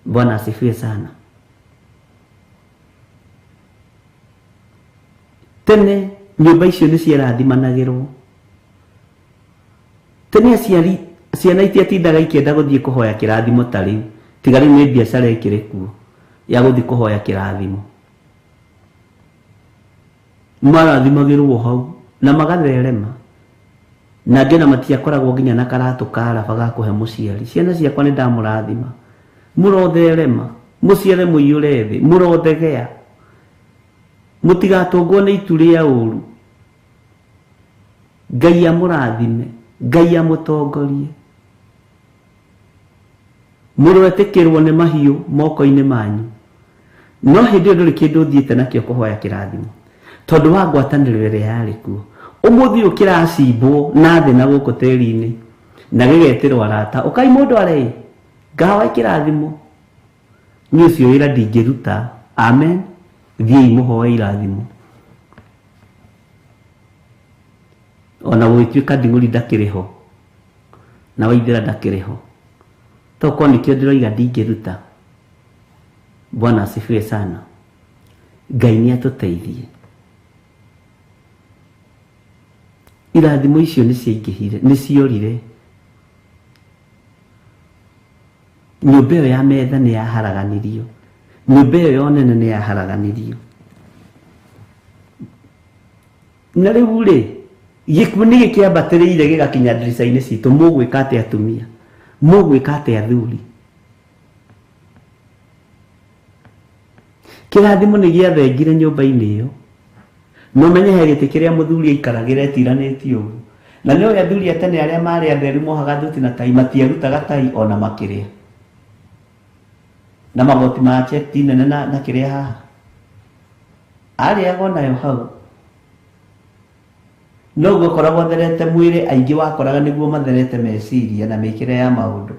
Bwana asifiwe sana. Tene nyũmba icio nĩ ciarathimanagĩrwo. Tene aciari ciana itiatindaga ikĩenda gũthiĩ kũhoya kĩrathimo ta rĩu tiga rĩu nĩ biacara ĩkĩrĩ kuo ya gũthiĩ kũhoya kĩrathimo. Marathimagĩrwo hau na magatherema na angĩ ona matiakoragwo nginya na karatũ ka raba ga kũhe mũciari. Ciana ciakwa nĩ ndamũrathima mũrotherema mũciare mũiyũre thĩ mũrothegea mũtigatũngwo nĩ itu rĩa ũru. Ngai amũrathime, Ngai amũtongorie. Mũroetĩkĩrwo nĩ mahiũ moko-inĩ manyu. No hĩndĩ ĩyo ndũrĩ kĩndũ ũthiĩte nakĩo kũhoya kĩrathimo tondũ wa ngwatanĩro ĩrĩa yarĩ kuo. Ũmũthĩ ũyũ kĩracimbwo na thĩ na gũkũ tĩri-inĩ na gĩgetĩrwo arata, ũkai mũndũ arĩ ngawa kĩrathimo. Niĩ ũcio wĩra ndingĩruta. Amen. Thiĩi mũhoe irathimo. Ona gũgĩtuĩka nding'ũri ndakĩrĩ ho na Waithĩra ndakĩrĩ ho, tokorwo nĩkĩo ndĩroiga ndingĩruta. Bwana asifiwe sana. Ngai nĩ atũteithie. Irathimo icio nĩ ciaingĩhire, nĩ ciorire. Nyũmba ĩyo ya metha nĩ yaharaganirio, nyũmba ĩyo ya ũnene nĩ yaharaganirio. Na rĩu rĩ, gĩkuũ nĩ gĩkĩambatĩrĩire gĩgakinya ndirica-inĩ citũ. Mũgwĩka atĩa atumia? Mũgwĩka atĩa athuri? Kĩrathimo nĩ gĩathengire nyũmba-inĩ ĩyo. Na ũmenye he gĩtĩ kĩrĩa mũthuri aikaragĩra etiranĩtie ũguo. Na nĩ ũĩ athuri a tene arĩa marĩ atheru mohaga thuti na tai matiarutaga tai ona makĩrĩa. Na magoti ma cheti nene na kĩrĩa haha. Arĩaga onayo hau. Noguo akoragwo atherete mwĩrĩ, aingĩ wakoraga nĩguo matherete meciria na mĩkĩre ya maũndũ.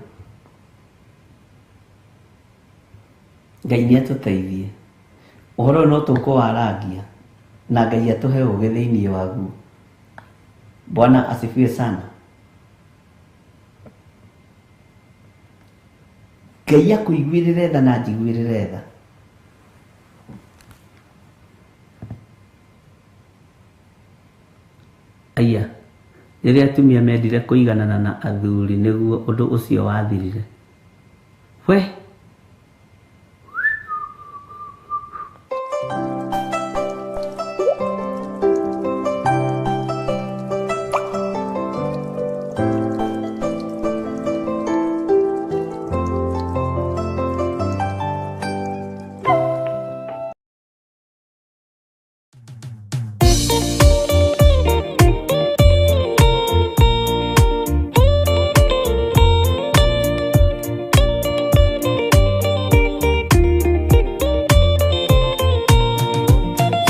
Ngai nĩ atũteithie. Ũhoro ũyũ no tũkũwarangia na Ngai atũhe ũgĩ thĩinĩ waguo. Bwana asifiwe sana. Ngai akũiguĩrĩre tha na anjiguĩrĩre tha. Aya, rĩrĩa atumia mendire kũiganana na athuri nĩguo ũndũ ũcio wathirire. We!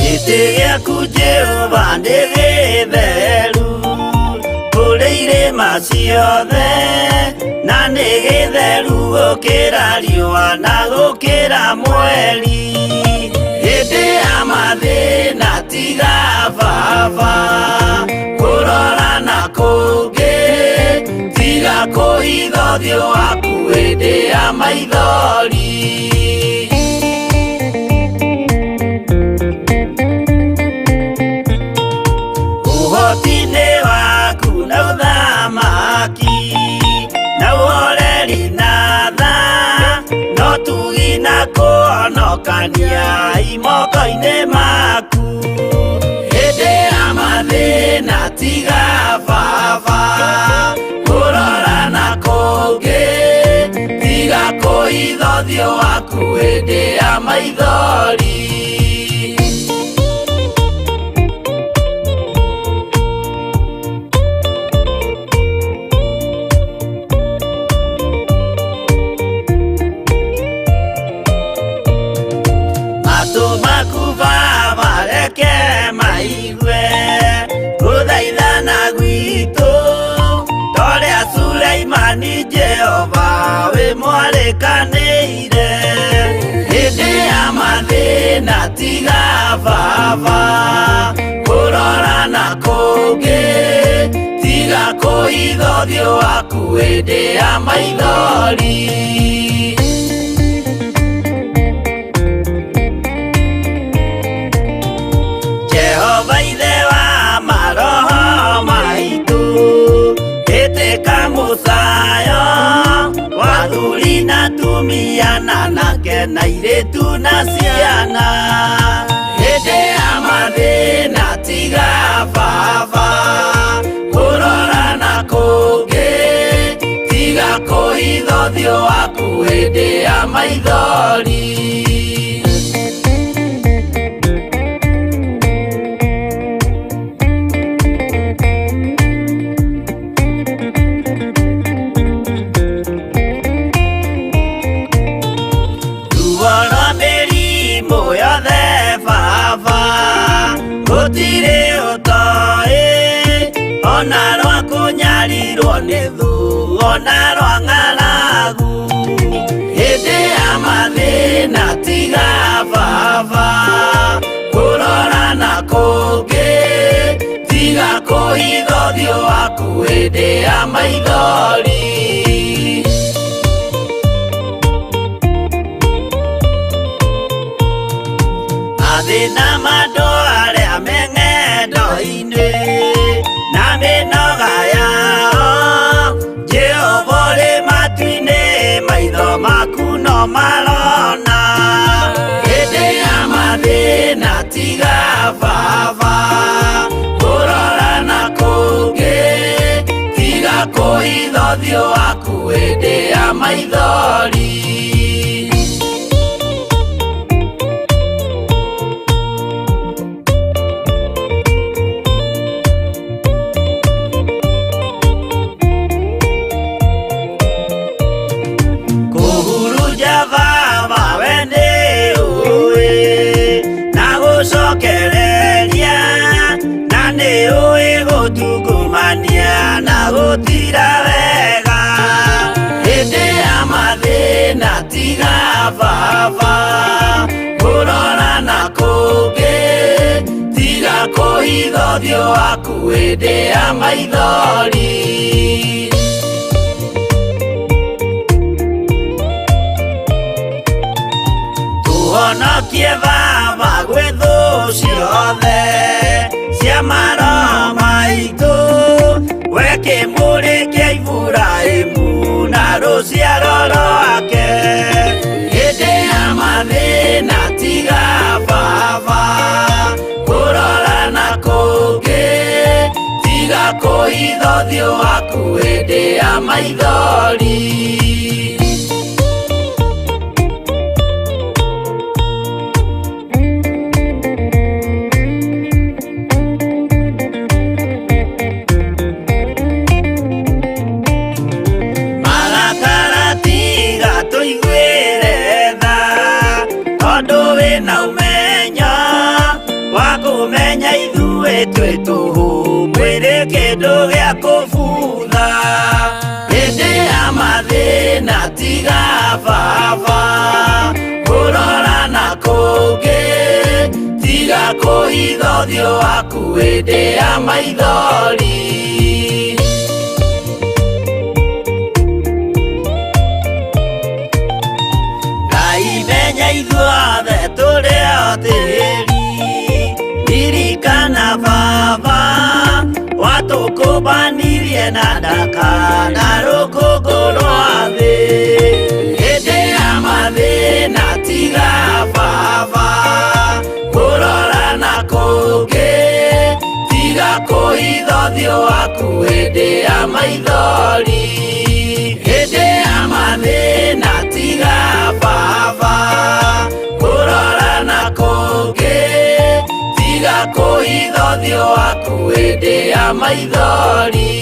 Gĩtĩ gĩaku Jehova nĩ gĩtheru kũrĩ irĩma ciothe, na nĩ gĩtheru gũkĩra riũa na gũkĩra mweri. Hĩndĩ ya mathĩna tiga baba kũrora na kũngĩ, tiga kũhitha ũthiũ waku hĩndĩ ya maithori. Ũhoti-inĩ waku na ũthamaki na ũhoreri na tha, no tugi na kũhonokania imoko-inĩ maku. Hĩndĩ ya mathĩna tiga baba kũrora na kũngĩ, tiga kũhitha ũthiũ waku hĩndĩ ya maithori. Matũ maku baba reke maigue gũthaithana gwitũ, torĩa Suleimani Jehova wĩ mwarĩkanĩire. Hĩndĩ ya mathĩna tiga baba kũrora na kũngĩ, tiga kũhitha ũthiũ waku hĩndĩ ya maithori. Jehova ithe wa maroho maitũ, ĩtĩka mũcayo wa athuri na atumia na anake na airĩtu na ciana. Hĩndĩ ya mathĩna tiga baba kũrora na kũngĩ, tiga kũhitha ũthiũ waku hĩndĩ ya maithori. Ruo rwa mĩrimũ yothe baba gũtirĩ ũtoĩ, Ona rwa ng'aragu hĩndĩ ya mathĩna tiga baba kũrora na kũngĩ tiga kũhitha ũthiũ waku hĩndĩ ya maithori. Mathĩna ma andũ arĩa me ng'endo-inĩ na mĩnoga yao, Jehova ũrĩ matu-inĩ maitho maku no marona. Hĩndĩ ya mathĩna tiga baba kũrora na kũngĩ tiga kũhitha ũthiũ waku hĩndĩ ya maithori. Kũhurunja baba we nĩ ũĩ na gũcokereria na nĩ ũĩ gũtungumania na gũtira wega. Hĩndĩ ya mathĩna tiga baba kũrora na kũngĩ tiga kũhitha ũthiũ waku hĩndĩ ya maithori. Tũhonokie baba gwĩ thũ ciothe cia maroho maitũ, we kĩmũrĩ kĩa Iburahĩmu na rũciaro rwake. Hĩndĩ ya mathĩna tiga baba kũrora na kũngĩ tiga kũhitha ũthiũ waku hĩndĩ ya maithori. Marakara tiga tũiguĩre tha tondũ wĩna ũmenyo wa kũmenya ithuĩ twĩ tũhũ mwĩrĩ kĩndũ gĩa kũbutha. Hĩndĩ ya mathĩna tiga baba kũrora na kũngĩ tiga kũhitha ũthiũ waku hĩndĩ ya maithori. Ngai menya ithuothe tũrĩ o tĩri, ririkana baba watũkũmbanirie na ndaka na rũkũngũ rwa thĩ. Hĩndĩ ya mathĩna tiga baba kũrora na kũngĩ tiga kũhitha ũthiũ waku hĩndĩ ya maithori. Hĩndĩ ya mathĩna tiga baba kũrora na kũngĩ tiga kũhitha ũthiũ waku hĩndĩ ya maithori.